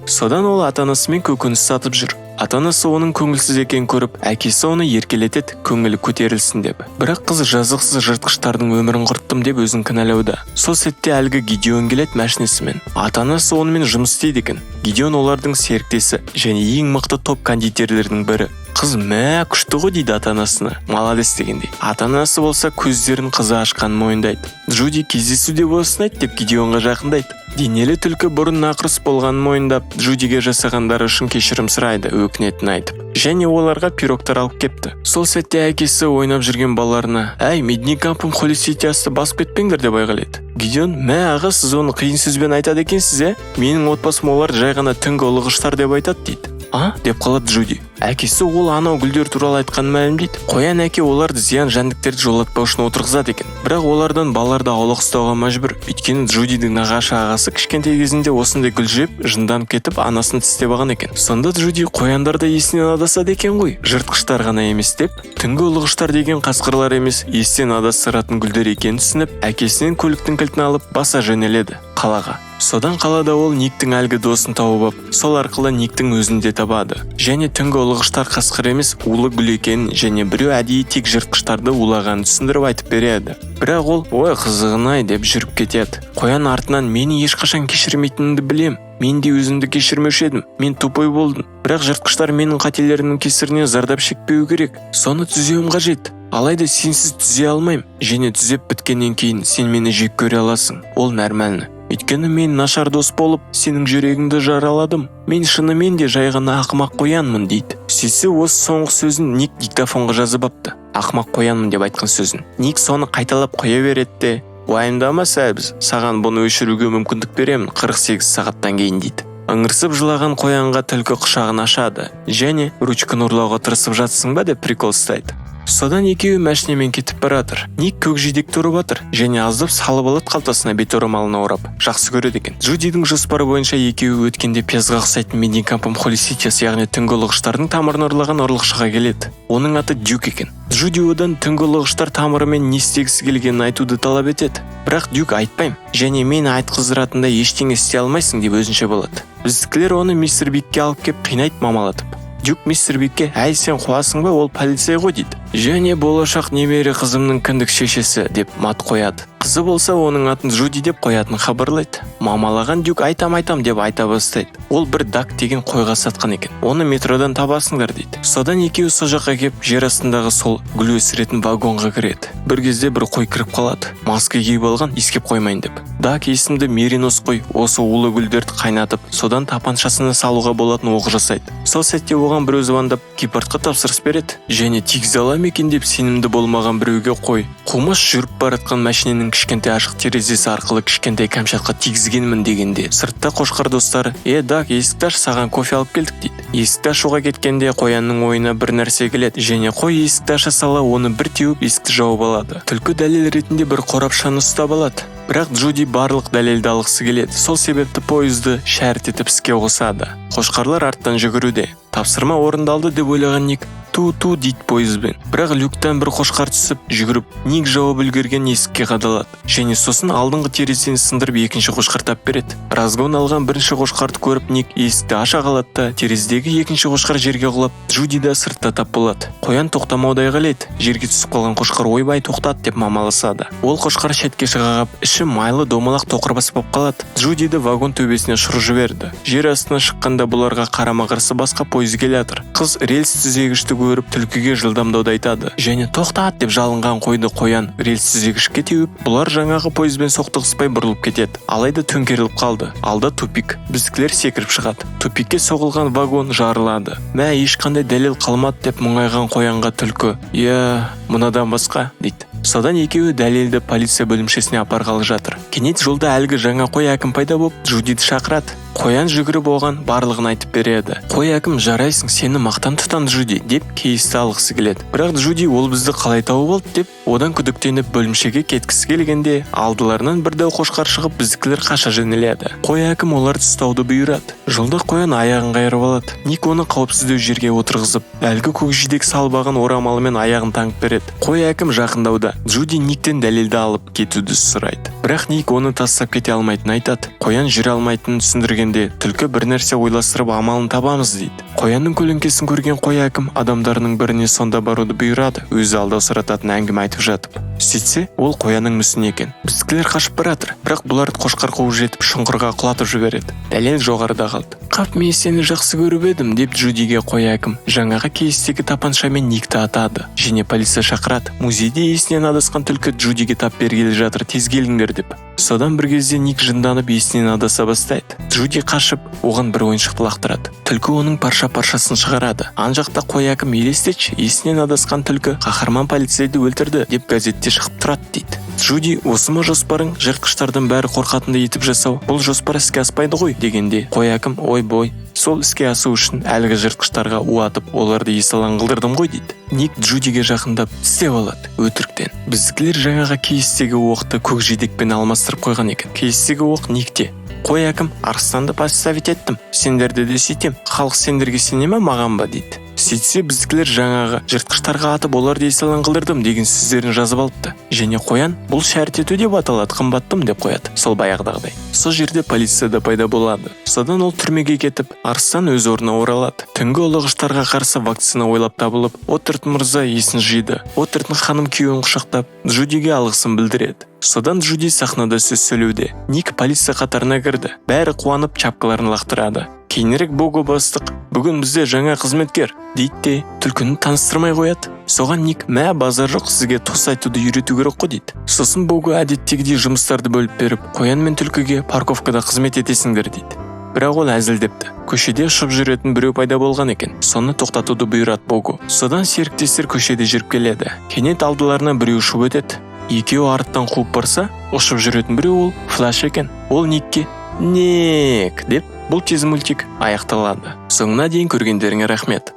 Содан ол ата-анасымен көкөніс сатып жүр. Ата-анасы оның көңілсіз екенін көріп, әкесі оны еркелетеді, көңілі көтерілсін деп. Бірақ қыз жазықсыз жыртқыштардың өмірін құрттым деп өзін кінәлауда. Сол сәтте әлгі Гидеон келеді машинасымен. Ата-анасы онымен жұмыс істейді екен. Гидеон олардың серіктесі және ең мықты топ кондитерлердің бірі. Қыз мә, күшті ғой дейді ата-анасына. Молодец дегендей. Ата-анасы болса көздерін қызы ашқанын мойындайды. Джуди кездесуде болсын айт деп Гидеонға жақындайды. Денелі түлкі бұрын нақұрыс болғанын мойындап, Джудиге жасағандары үшін кешірім сұрайды, өкінетінін айтып. Және оларға пирогтар алып кепті. Сол сәтте әкесі ойнап жүрген балаларына, «Әй, Медникампым Холиситясты басып кетпеңдер» деп айғайлайды. Гидеон, мә аға, сіз оны қиын сөзбен айтады екенсіз, ә? Менің отбасым олар жай ғана түнгі ұлығыштар деп айтады дейді. «А?» – деп қалады Джуди. Әкесі ол анау гүлдер туралы айтқанын мәлімдейді. Қоян әке оларды зиян жәндіктерді жолатпау үшін отырғызады екен, бірақ олардан балаларды аулақ ұстауға мәжбүр, өйткені Джудидің нағашы ағасы кішкентай кезінде осындай гүл жеп, жынданып кетіп, анасын тістеп алған екен. Сонда Джуди «Қояндар да есінен адасады екен ғой, жыртқыштар ғана емес» деп, түнгі ұлығыштар деген қасқырлар емес, естен адастыратын гүлдер екенін түсініп, әкесінен көліктің кілтін алып, баса жөнеледі қалаға. Содан қалада ол Никтің әлгі досын тауып алып, сол арқылы Никтің өзін де табады және түнгі ұлығыштар қасқыр емес, улы гүл екенін және біреу әдейі тек жыртқыштарды улағанын түсіндіріп айтып береді. Бірақ ол «Ой, қызығын-ай» деп жүріп кетеді. Қоян артынан: «Мені ешқашан кешірмейтініңді білем, мен де өзімді кешірмеуші едім, мен тупой болдым, бірақ жыртқыштар менің қателерімнің кесірінен зардап шекпеуі керек, соны түзеуім қажет. Алайда сенсіз түзей алмаймын және түзеп біткеннен кейін сен мені жек көре аласың, ол нормально, өйткені мен нашар дос болып, сенің жүрегіңді жараладым. Мен шынымен де жай ғана ақымақ қоянмын», – дейді. Сөйтсе, осы соңғы сөзін Ник диктофонға жазып апты. «Ақымақ қоянмын» деп айтқан сөзін Ник соны қайталап қоя береді де: «Уайымдама, Сәбіз, саған бұны өшіруге мүмкіндік беремін 48 сағаттан кейін», – дейді. Ыңырсып жылаған қоянға түлкі құшағын ашады және «Ручканы ұрлауға тырысып жатсың ба?» деп прикол ұстайды. Содан екеуі машинамен кетіп баратыр. Ник көкжидекті ұрып жатыр және аздап салып алады қалтасына, бет орамалына орап, жақсы көреді екен. Джудидің жоспары бойынша, екеуі өткенде пиязға ұқсайтын Медикампом холиситиас, яғни түнгі ұлығыштардың тамырын ұрлаған ұрлықшыға келеді. Оның аты Дюк екен. Джуди одан түнгі ұлығыштар тамырымен не істегісі келгенін айтуды талап етеді, бірақ Дюк «Айтпаймын және мені айтқыздыратындай ештеңе істей алмайсың» деп өзінше болады. Біздікілер оны мистер Бигке алып кеп қинайды мамалатып. Дюк мистер Бигке: «Әй, сен қуасың ба, ол полицей ғой», – дейді және «Болашақ немере қызымның кіндік шешесі» деп мат қояды. Қызы болса, оның атын Джуди деп қоятынын хабарлайды. Мамалаған Дюк «Айтам, айтам» деп айта бастайды. Ол бір Дак деген қойға сатқан екен, оны метродан табасыңдар дейді. Содан екеуі сол жаққа кеп, жер астындағы сол гүл өсіретін вагонға кіреді. Бір кезде бір қой кіріп қалады, маска киіп алған, иіскеп қоймайын деп. Дак есімді меринос қой осы улы гүлдерді қайнатып, содан тапаншасына салуға болатын оқ жасайды. Сол сәтте оған біреу звондап, гепардқа тапсырыс береді және тигізе ала ма екен деп сенімді болмаған біреуге қой қумас жүріп бара жатқан машинаның кішкентай ашық терезесі арқылы кішкентай кәмшатқа тигізгенмін дегенде, сыртта қошқар достары: «Е, Дак, есікті аш, саған кофе алып келдік», – дейді. Есікті ашуға кеткенде қоянның ойына бір нәрсе келеді және қой есікті аша сала оны бір теуіп, есікті жауып алады. Түлкі дәлел ретінде бір қорапшаны ұстап алады, бірақ Джуди барлық дәлелді алғысы келеді. Сол себепті пойызды шәрт етіп іске қосады. Қошқарлар арттан жүгіруде. Тапсырма орындалды деп ойлаған Ник «Ту, ту» дейді пойызбен, бірақ люктан бір қошқар түсіп жүгіріп, Ник жауып үлгерген есікке қадалады және сосын алдыңғы терезені сындырып, екінші қошқар тап береді. Разгон алған бірінші қошқарды көріп, Ник есікті аша қалады да, терезедегі екінші қошқар жерге құлап, Джуди да сыртта тап болады. Қоян тоқтамауды айғайлайды. Жерге түсіп қалған қошқар «Ойбай, тоқтат» деп мамаласады. Ол қошқар шетке шыға қап, іші майлы домалақ тоқырбас болып қалады. Джудиді вагон төбесіне ұшырып жіберді. Жер астына шыққанда бұларға қарама қарсы басқа пойыз келе жатыр. Қыз рельс түзегішті көріп, түлкіге жылдамдауды айтады және «Тоқтат» деп жалынған қойды қоян рельс түзегішке теуіп, бұлар жаңағы пойызбен соқтығыспай бұрылып кетеді. Алайда төңкеріліп қалды, алда тупик. Біздікілер секіріп шығады. Тупикке соғылған вагон жарылады. «Мә, ешқандай дәлел қалмады», – деп мұңайған қоянға түлкі: «Иә, мынадан басқа», – дейді. Содан екеуі дәлелді полиция бөлімшесіне апарғалы жатыр. Кенет жолда әлгі жаңа қой әкім пайда болып, Джудиді шақырады. Қоян жүгіріп оған барлығын айтып береді. Қой әкім: «Жарайсың, сені мақтан тұтам, Джуди», – деп кейісті алғысы келеді. Бірақ Джуди «Ол бізді қалай тауып алды?» деп одан күдіктеніп, бөлімшеге кеткісі келгенде, алдыларынан бір дәу қошқар шығып, біздікілер қаша жөнеледі. Қой әкім оларды ұстауды бұйырады. Жолда қоян аяғын қайырып алады. Ник оны қауіпсіздеу жерге отырғызып, әлгі көкжидек салбаған орамалымен аяғын таңып береді. Қой әкім жақындауда. Джуди Никтен дәлелді алып кетуді сұрайды, бірақ Ник оны тастап кете алмайтынын айтады. Қоян жүре алмайтынын түсіндіргенде, түлкі бір нәрсе ойластырып, амалын табамыз дейді. Қоянның көлеңкесін көрген қой әкім адамдарының біріне сонда баруды бұйырады, өзі алдаусырататын әңгіме айтып жатып. Сөйтсе, ол қоянның мүсіні екен. Біздікілер қашып баратыр, бірақ бұларды қошқар қуып жетіп, шұңқырға құлатып жібереді. Дәлел жоғарыда қалды. «Қап, мен сені жақсы көріп едім», – деп Джудиге қой әкім жаңағы кейстегі тапаншамен Никті атады және полиция шақырады. Музейде есінен адасқан түлкі Джудиге тап бергелі жатыр, тез келіңдер деп. Содан бір кезде Ник жынданып, есінен адаса бастайды. Джуди қашып, оған бір ойыншықты лақтырады. Түлкі оның парша-паршасын шығарады. Ан жақта қой әкім: «Елестетші, есінен адасқан түлкі қаһарман полицейді өлтірді», – деп газетте. есте шығып тұрады дейді. Джуди: «Осы ма жоспарың, жыртқыштардан бәрі қорқатындай етіп жасау? Бұл жоспар іске аспайды ғой», – дегенде, қой әкім: «Ойбой, сол іске асу үшін әлгі жыртқыштарға у атып, оларды есалаң қылдырдым ғой», – дейді. Ник Джудиге жақындап, тістеп алады өтіріктен. Біздікілер жаңағы кейстегі оқты көкжидекпен алмастырып қойған екен. Кейстегі оқ Никте. Қой әкім: «Арыстанды подставить еттім, сендерді де сөйтем. Халық сендерге сене ма, маған ба?» – дейді. Сөйтсе, біздікілер жаңағы жыртқыштарға атып, оларды есалаң қылдырдым деген сөздерін жазып алыпты. Және қоян: «Бұл шәрт ету деп аталады, қымбаттым», – деп қояды сол баяғыдағыдай. Сол жерде полиция да пайда болады. Содан ол түрмеге кетіп, арыстан өз орнына оралады. Түнгі ұлығыштарға қарсы вакцина ойлап табылып, Оттертон мырза есін жиды. Оттертон ханым күйеуін құшақтап, Джудиге алғысын білдіреді. Содан Джуди сахнада сөз сөйлеуде. Ник полиция қатарына кірді. Бәрі қуанып, чапкаларын лақтырады. Кейінірек Бого бастық: «Бүгін бізде жаңа қызметкер», – дейді де, түлкіні таныстырмай қояды. Соған Ник: «Мә, базар жоқ, сізге тост айтуды үйрету керек қой», – дейді. Сосын Бого әдеттегідей жұмыстарды бөліп беріп, қоян мен түлкіге «Парковкада қызмет етесіңдер» дейді. Бірақ ол әзілдепті. Көшеде ұшып жүретін біреу пайда болған екен, соны тоқтатуды бұйырады Бого. Содан серіктестер көшеде жүріп келеді. Кенет алдыларына біреу ұшып өтеді. Екеуі арттан қуып барса, ұшып жүретін біреу ол Флаш екен. Ол Никке «Нек» деп, бұл тез мультик аяқталады. Соңына дейін көргендеріңе рахмет.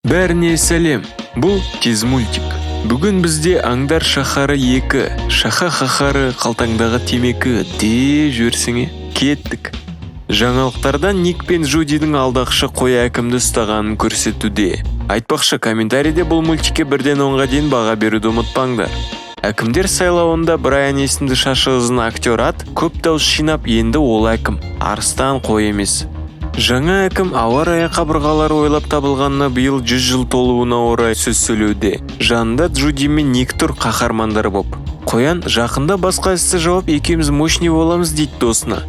Бәріне сәлем, бұл тез мультик. Бүгін бізде Аңдар шаһары 2, шаха хахары, қалтаңдағы темекі де жіберсеңе. Кеттік. Жаңалықтардан Ник пен Джудидің алдақшы қой әкімді ұстағанын көрсетуде. Айтпақшы, комментарийде бұл мультикке 1-ден 10-ға дейін баға беруді ұмытпаңдар. Әкімдер сайлауында Брайан есімді шашы ұзын актер ат көп дауыс жинап, енді ол әкім. Арыстан қой емес. Жаңа әкім ауа райы қабырғалары ойлап табылғанына биыл 100 жыл толуына орай сөз сөйлеуде. Жанында Джуди мен Ник тұр қаһармандар боп. Қоян: «Жақында басқа істі жауап, екеуміз мощный боламыз», – дейді досына.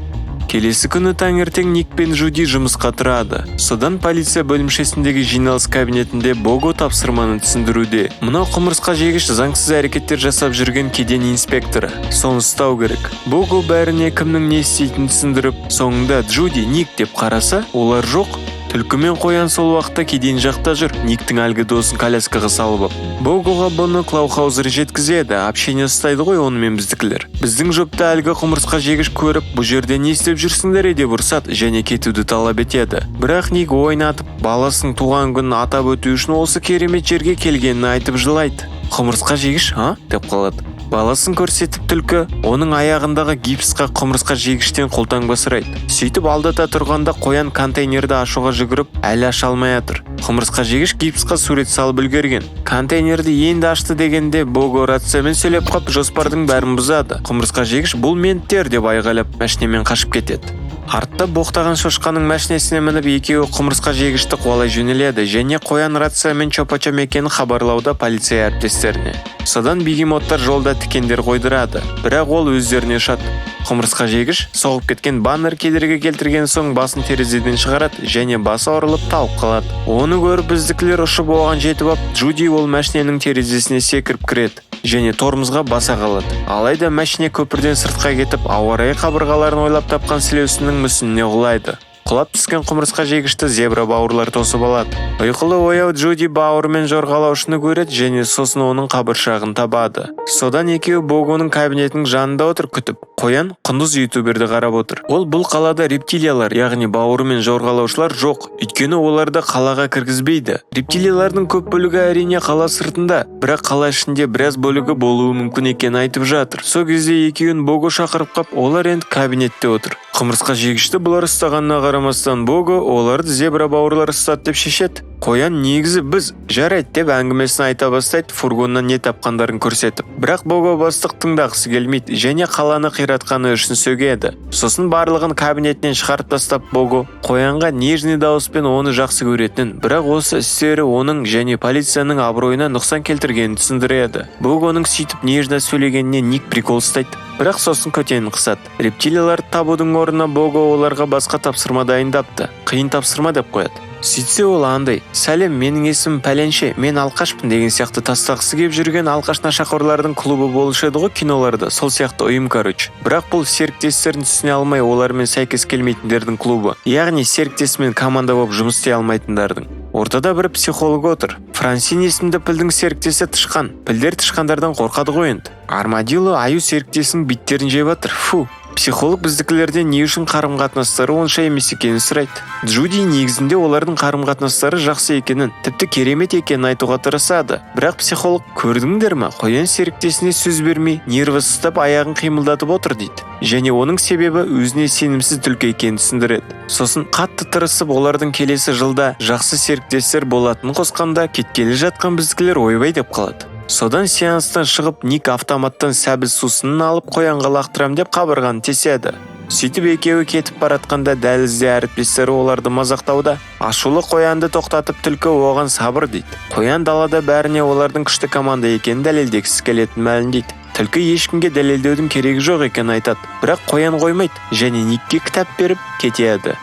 Келесі күні таңертең Ник пен Джуди жұмысқа тұрады. Содан полиция бөлімшесіндегі жиналыс кабинетінде Бого тапсырманы түсіндіруде. Мынау құмырсқа жегіш заңсыз әрекеттер жасап жүрген кеден инспекторы. Соны ұстау керек. Бого бәріне кімнің не істейтінін түсіндіріп, соңында «Джуди, Ник» деп қараса, олар жоқ. Түлкі мен қоян сол уақытта кеден жақта жүр, Никтің әлгі досын коляскаға салып алып. Богоға бұны Клаухаузер жеткізеді, общение ұстайды ғой онымен біздікілер. Біздің жұпты әлгі құмырсқа жегіш көріп, «Бұл жерде не істеп жүрсіңдер?» деп ұрсады және кетуді талап етеді. Бірақ Ник ойнатып, баласының туған күнін атап өту үшін осы керемет жерге келгенін айтып жылайды. Құмырсқа жегіш «А?» деп қалады. Баласын көрсетіп, түлкі оның аяғындағы гипсқа құмырсқа жегіштен қолтаңба сұрайды. Сөйтіп алдата тұрғанда, қоян контейнерді ашуға жүгіріп, әлі аша алмай жатыр. Құмырсқа жегіш гипсқа сурет салып үлгерген. Контейнерді енді ашты дегенде, Бого рациямен сөйлеп қап, жоспардың бәрін бұзады. Құмырсқа жегіш «Бұл менттер» деп айғайлап, мәшинемен қашып кетеді. Артта боқтаған шошқаның мәшинесіне мініп, екеуі құмырсқа жегішті қуалай жөнеледі және қоян рациямен чопа-чо мекенін хабарлауда полиция әріптестеріне. Содан бегемоттар жолда тікендер қойдырады, бірақ ол өздеріне ұшады. Құмырсқа жегіш соғып кеткен баннер кедергі келтірген соң, басын терезеден шығарады және басы ауырылып талып қалады. Оны көріп, біздікілер ұшып оған жетіп ап, Джуди ол мәшиненің терезесіне секіріп кіреді және тормозға баса қалады. Алайда мәшине көпірден сыртқа кетіп, ауа райы қабырғаларын ойлап тапқан сілеусіннің мүсініне құлайды. Құлап түскен құмырсқа жегішті зебра бауырлар тосып алады. Ұйқылы ояу Джуди бауырымен жорғалаушыны көреді және сосын оның қабыршағын табады. Содан екеуі Богоның кабинетінің жанында отыр күтіп. Қоян құндыз ютуберді қарап отыр. Ол бұл қалада рептилиялар, яғни бауыры мен жорғалаушылар жоқ, өйткені оларды қалаға кіргізбейді. Рептилиялардың көп бөлігі, әрине, қала сыртында, бірақ қала ішінде біраз бөлігі болуы мүмкін екенін айтып жатыр. Сол кезде екеуін Бого шақырып қап, олар енді кабинетте отыр. Құмырсқа жегішті бұлар ұстағанына қарамастан, Бого оларды зебра бауырлар ұстады деп шешеді. Қоян негізі біз «Жарайды» деп әңгімесін айта бастайды, фургоннан не тапқандарын көрсетіп. Бірақ Бого бастық тыңдағысы келмейді және қаланы қиратқаны үшін сөгеді. Сосын барлығын кабинетінен шығарып тастап, Бого қоянға нежный дауыспен оны жақсы көретінін, бірақ осы істері оның және полицияның абыройына нұқсан келтіргенін түсіндіреді. Богоның сөйтіп нежно сөйлегеніне Ник прикол ұстайды, бірақ сосын көтенін қысады. Рептилияларды табудың орнына Бого оларға басқа тапсырма дайындапты. «Қиын тапсырма» деп қояды. Сөйтсе, ол андай «Сәлем, менің есімім пәленше, мен алқашпын» деген сияқты тастағысы келіп жүрген алқаш нашақорлардың клубы болушы еді ғой киноларда, сол сияқты ұйым, короче. Бірақ бұл серіктестерін түсіне алмай, олармен сәйкес келмейтіндердің клубы, яғни серіктесімен команда болып жұмыс істей алмайтындардың. Ортада бір психолог отыр. Франсин есімді пілдің серіктесі тышқан. Пілдер тышқандардан қорқады ғой енді. Армадилло аю серіктесінің биттерін жеп жатыр, фу. Психолог біздікілерден не үшін қарым қатынастары онша емес екенін сұрайды. Джуди негізінде олардың қарым қатынастары жақсы екенін, тіпті керемет екенін айтуға тырысады. Бірақ психолог: «Көрдіңдер ме, қоян серіктесіне сөз бермей, нерві ұстап, аяғын қимылдатып отыр», – дейді және оның себебі өзіне сенімсіз түлкі екенін түсіндіреді. Сосын қатты тырысып, олардың келесі жылда жақсы серіктестер болатынын қосқанда, кеткелі жатқан біздікілер «Ойбай» деп қалады. Содан сеанстан шығып, Ник автоматтан сәбіз сусынын алып, қоянға лақтырам деп қабырғаны теседі. Сөйтіп екеуі кетіп баратқанда, дәлізде әріптестері оларды мазақтауда. Ашулы қоянды тоқтатып, түлкі оған «Сабыр» дейді. Қоян далада бәріне олардың күшті команда екенін дәлелдегісі келетінін мәлімдейді. Түлкі ешкімге дәлелдеудің керегі жоқ екенін айтады, бірақ қоян қоймайды және Никке кітап беріп кетеді.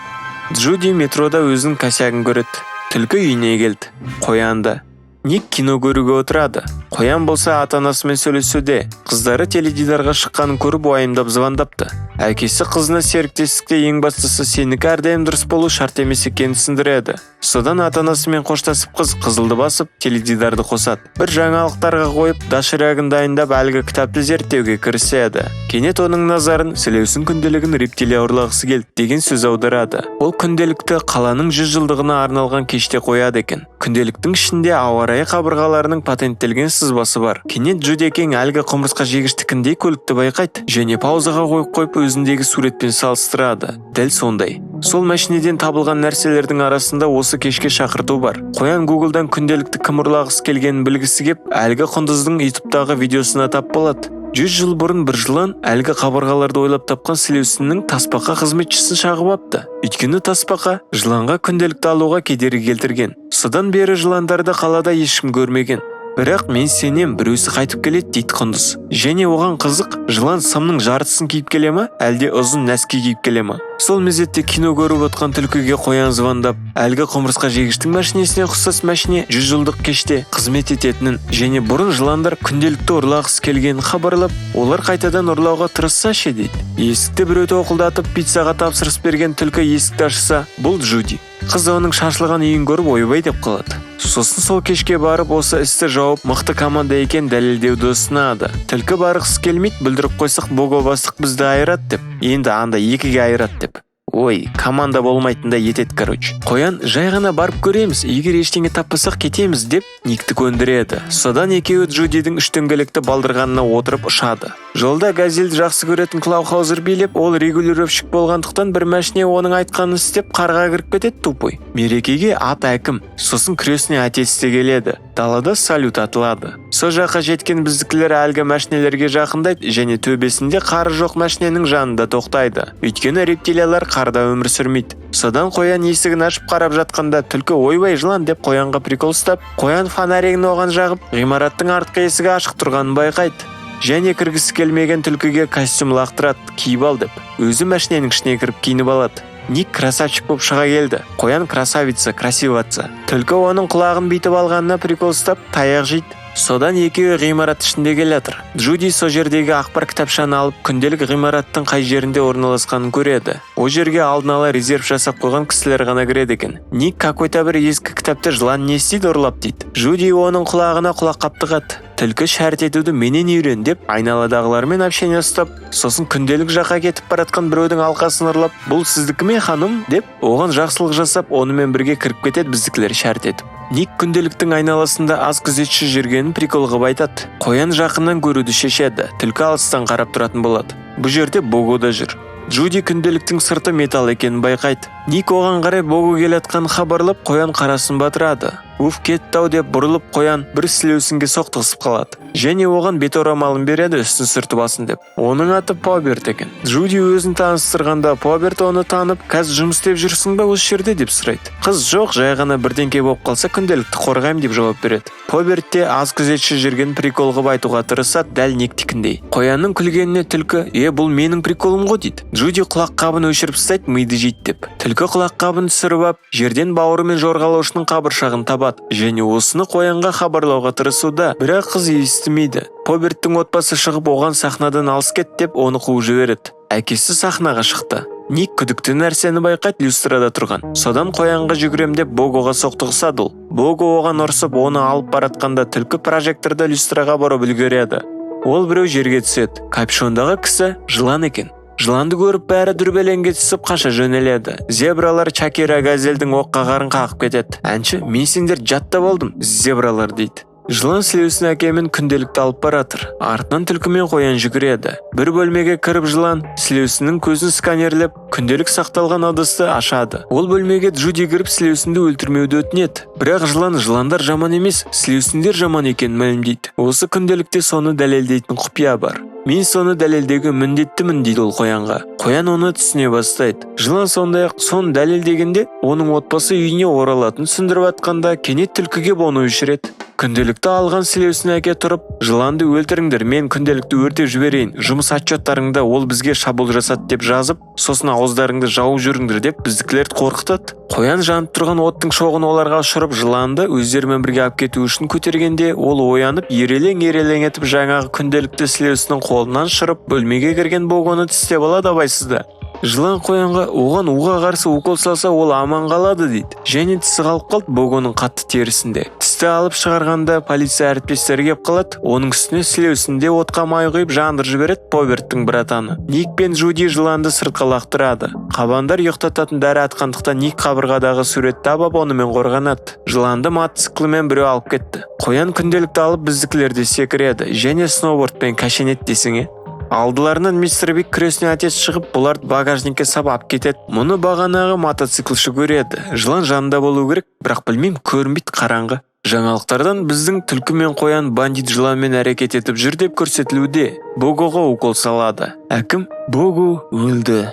Джуди метрода өзінің косягін көреді. Түлкі үйіне келді, қоян да. Ник кино көруге отырады. Қоян болса ата-анасымен сөйлесуде. Қыздары теледидарға шыққанын көріп, уайымдап звондапты. Әкесі қызына серіктестікте ең бастысы сенікі әрдайым дұрыс болу шарт емес екенін түсіндіреді. Содан ата-анасымен қоштасып, қыз қызылды басып, теледидарды қосады. Бір жаңалықтарға қойып, доширагын дайындап, әлгі кітапты зерттеуге кіріседі. Кенет оның назарын «Сілеусін күнделігін рептилия ұрлағысы келді» деген сөз аударады. Ол күнделікті қаланың 100 жылдығына арналған кеште қояды екен. Күнделіктің ішінде ауа райы қабырғаларының патенттелген сызбасы бар. Кенет Джудекең әлгі құмырсқа жегіштікіндей көлікті байқайды және паузаға қойып қойып, өзіндегі суретпен салыстырады. Дәл сондай. Сол мәшинеден табылған нәрселердің арасында осы кешке шақырту бар. Қоян Гуглдан күнделікті кім ұрлағысы келгенін білгісі кеп, әлгі құндыздың Ютубтағы видеосына тап болады. 100 жыл бұрын бір жылан әлгі қабырғаларды ойлап тапқан сілеусіннің тасбақа қызметшісін шағып апты. Өйткені тасбақа жыланға күнделікті алуға кедергі келтірген. Содан бері жыландарды қалада ешкім көрмеген. «Бірақ мен сенем, біреусі қайтып келеді», – дейді құндыз. Және оған қызық, жылан сымның жартысын киіп келе ма, әлде ұзын нәски киіп келе ма? Сол мезетте кино көріп отқан түлкіге қоян звондап, әлгі құмырсқа жегіштің мәшинесіне ұқсас мәшине 100 жылдық кеште қызмет ететінін және бұрын жыландар күнделікті ұрлағысы келгенін хабарлап, олар қайтадан ұрлауға тырысса ше дейді. Есікті біреу тоқылдатып, пиццаға тапсырыс берген түлкі есікті ашса, бұл Джуди. Қыз оның шашылған үйін көріп, «Ойбай» деп қалады. Сосын сол кешке барып, осы істі жауып, мықты команда екенін дәлелдеуді ұсынады. Түлкі барғысы келмейді, бүлдіріп қойсақ, Бого бастық бізді айырады деп, енді анда екіге айырады деп, ой, команда болмайтындай етеді, короче. Қоян «Жай ғана барып көреміз, егер ештеңе таппасақ, кетеміз» деп Никті көндіреді. Содан екеуі Джудидің үш дөңгелекті балдырғанына отырып ұшады. Жолда газельді жақсы көретін Клаухаузер билеп, ол регулировщик болғандықтан, бір мәшине оның айтқанын істеп, қарға кіріп кетеді, тупой. Мерекеге ат әкім, сосын крестный отец те келеді. Далада салют атылады. Сол жаққа жеткен біздікілер әлгі мәшинелерге жақындайды және төбесінде қары жоқ мәшиненің жанында тоқтайды, өйткені рептилиялар қарда өмір сүрмейді. Содан қоян есігін ашып қарап жатқанда, түлкі «Ойбай, жылан!» деп қоянға прикол ұстап, қоян фонаригін оған жағып, ғимараттың артқы есігі ашық тұрғанын байқайды және кіргісі келмеген түлкіге костюм лақтырады, «Киіп ал» деп. Өзі мәшиненің ішіне кіріп киініп алады. Ник красавчик болып шыға келді, қоян красавица, красиваца. Түлкі оның құлағын бүйтіп алғанына прикол ұстап, таяқ жейді. Содан екеуі ғимарат ішінде келе жатыр. Джуди сол жердегі ақпар кітапшаны алып, күнделік ғимараттың қай жерінде орналасқанын көреді. Ол жерге алдын ала резерв жасап қойған кісілер ғана кіреді екен. Ник какой-то бір ескі кітапты «Жылан не істейді ұрлап?» дейді. Джуди оның құлағына құлаққап тығады. Түлкі «Шәрт етуді менен үйрен» деп, айналадағылармен общение ұстап, сосын күнделік жаққа кетіп баратқан біреудің алқасын ұрлап, «Бұл сіздікі ме, ханым?» деп, оған жақсылық жасап, онымен бірге кіріп кетеді біздікілер шәрт етіп. Ник күнделіктің айналасында аз күзетші жүргенін прикол қылып айтады. Қоян жақыннан көруді шешеді, түлкі алыстан қарап тұратын болады. Бұл жерде Бого да жүр. Джуди күнделіктің сырты металл екенін байқайды. Ник оған қарай Бого келе жатқанын хабарлап, қоян қарасын батырады. Уф, кетті ау деп бұрылып, қоян бір сілеусінге соқтығысып қалады және оған бет орамалын береді, үстін сүртіп алсын деп. Оның аты Поберт екен. Джуди өзін таныстырғанда, Поберт оны танып, «Қазір жұмыс істеп жүрсің ба осы жерде?» деп сұрайды. Қыз «Жоқ, жай ғана бірдеңке болып қалса, күнделікті қорғаймын» деп жауап береді. Поберт те аз күзетші жүрген прикол қылып айтуға тырысады, дәл Никтікіндей. Қоянның күлгеніне түлкі «Е, бұл менің приколым ғой» дейді. Джуди құлаққабын өшіріп тастайды, миды жейді деп. Түлкі құлаққабын түсіріп ап, жерден бауыры мен жорғалаушының қабыршағын табады және осыны қоянға хабарлауға тырысуда, бірақ қыз естімейді. Поберттің отбасы шығып, оған сахнадан алыс кет деп, оны қуып жібереді. Әкесі сахнаға шықты. Ник күдікті нәрсені байқайды люстрада тұрған. Содан қоянға жүгірем деп, Богоға соқтығысады. Ол Бого оған ұрсып, оны алып баратқанда, түлкі прожекторды люстраға бұрып үлгереді. Ол біреу жерге түседі. Капюшондағы кісі жылан екен. Жыланды көріп, бәрі дүрбелеңге түсіп, қаша жөнеледі. Зебралар Чакира газельдің оққағарын қағып кетеді. Әнші «Мен сендерді жаттап алдым, зебралар» дейді. Жылан сілеусін әкемен күнделікті алып баратыр. Артынан түлкі мен қоян жүгіреді. Бір бөлмеге кіріп, жылан сілеусіннің көзін сканерлеп, күнделік сақталған ыдысты ашады. Ол бөлмеге Джуди кіріп, сілеусінді өлтірмеуді өтінеді, бірақ жылан жыландар жаман емес, сілеусіндер жаман екенін мәлімдейді. Осы күнделікте соны дәлелдейтін құпия бар, мен соны дәлелдеуге міндеттімін дейді ол қоянға. Қоян оны түсіне бастайды. Жылан сондай ақ соны дәлелдегенде, оның отбасы үйіне оралатынын түсіндіріп жатқанда, кенет түлкі кеп оны өшіреді. Күнделікті алған сілеусін әке тұрып, «Жыланды өлтіріңдер, мен күнделікті өртеп жіберейін. Жұмыс отчеттарыңда ол бізге шабуыл жасады деп жазып, сосын ауыздарыңды жауып жүріңдер» деп біздікілерді қорқытады. Қоян жанып тұрған оттың шоғын оларға ұшырып, жыланды өздерімен бірге алып кету үшін көтергенде, ол оянып, ерелең ерелең етіп, жаңағы күнделікті сілеусіннің қолынан ұшырып, бөлмеге кірген Богоны тістеп алады абайсызда. Жылан қоянға оған уға қарсы укол салса, ол аман қалады дейді және тісі қалып қалды Богоның қатты терісінде. Тісті алып шығарғанда, полиция әріптестері келіп қалады. Оның үстіне сілеусінде отқа май құйып, жандырып жібереді Поберттің братаны. Ник пен Джуди жыланды сыртқа лақтырады. Қабандар ұйықтататын дәрі атқандықтан, Ник қабырғадағы суретті табып, онымен қорғанады. Жыланды мотоциклімен біреу алып кетті. Қоян күнделікті алып, біздікілерде секіреді және сноубордпен кәшенеді десеңе. Алдыларынан мистер Биг, крестный отец шығып, бұларды багажникке сап алып кетеді. Мұны бағанағы мотоциклші көреді. Жылан жанында болу керек, бірақ білмеймін, көрінбейді, қараңғы. Жаңалықтардан біздің түлкі мен қоян бандит жыланмен әрекет етіп жүр деп көрсетілуде. Богоға укол салады. Әкім «Бого өлді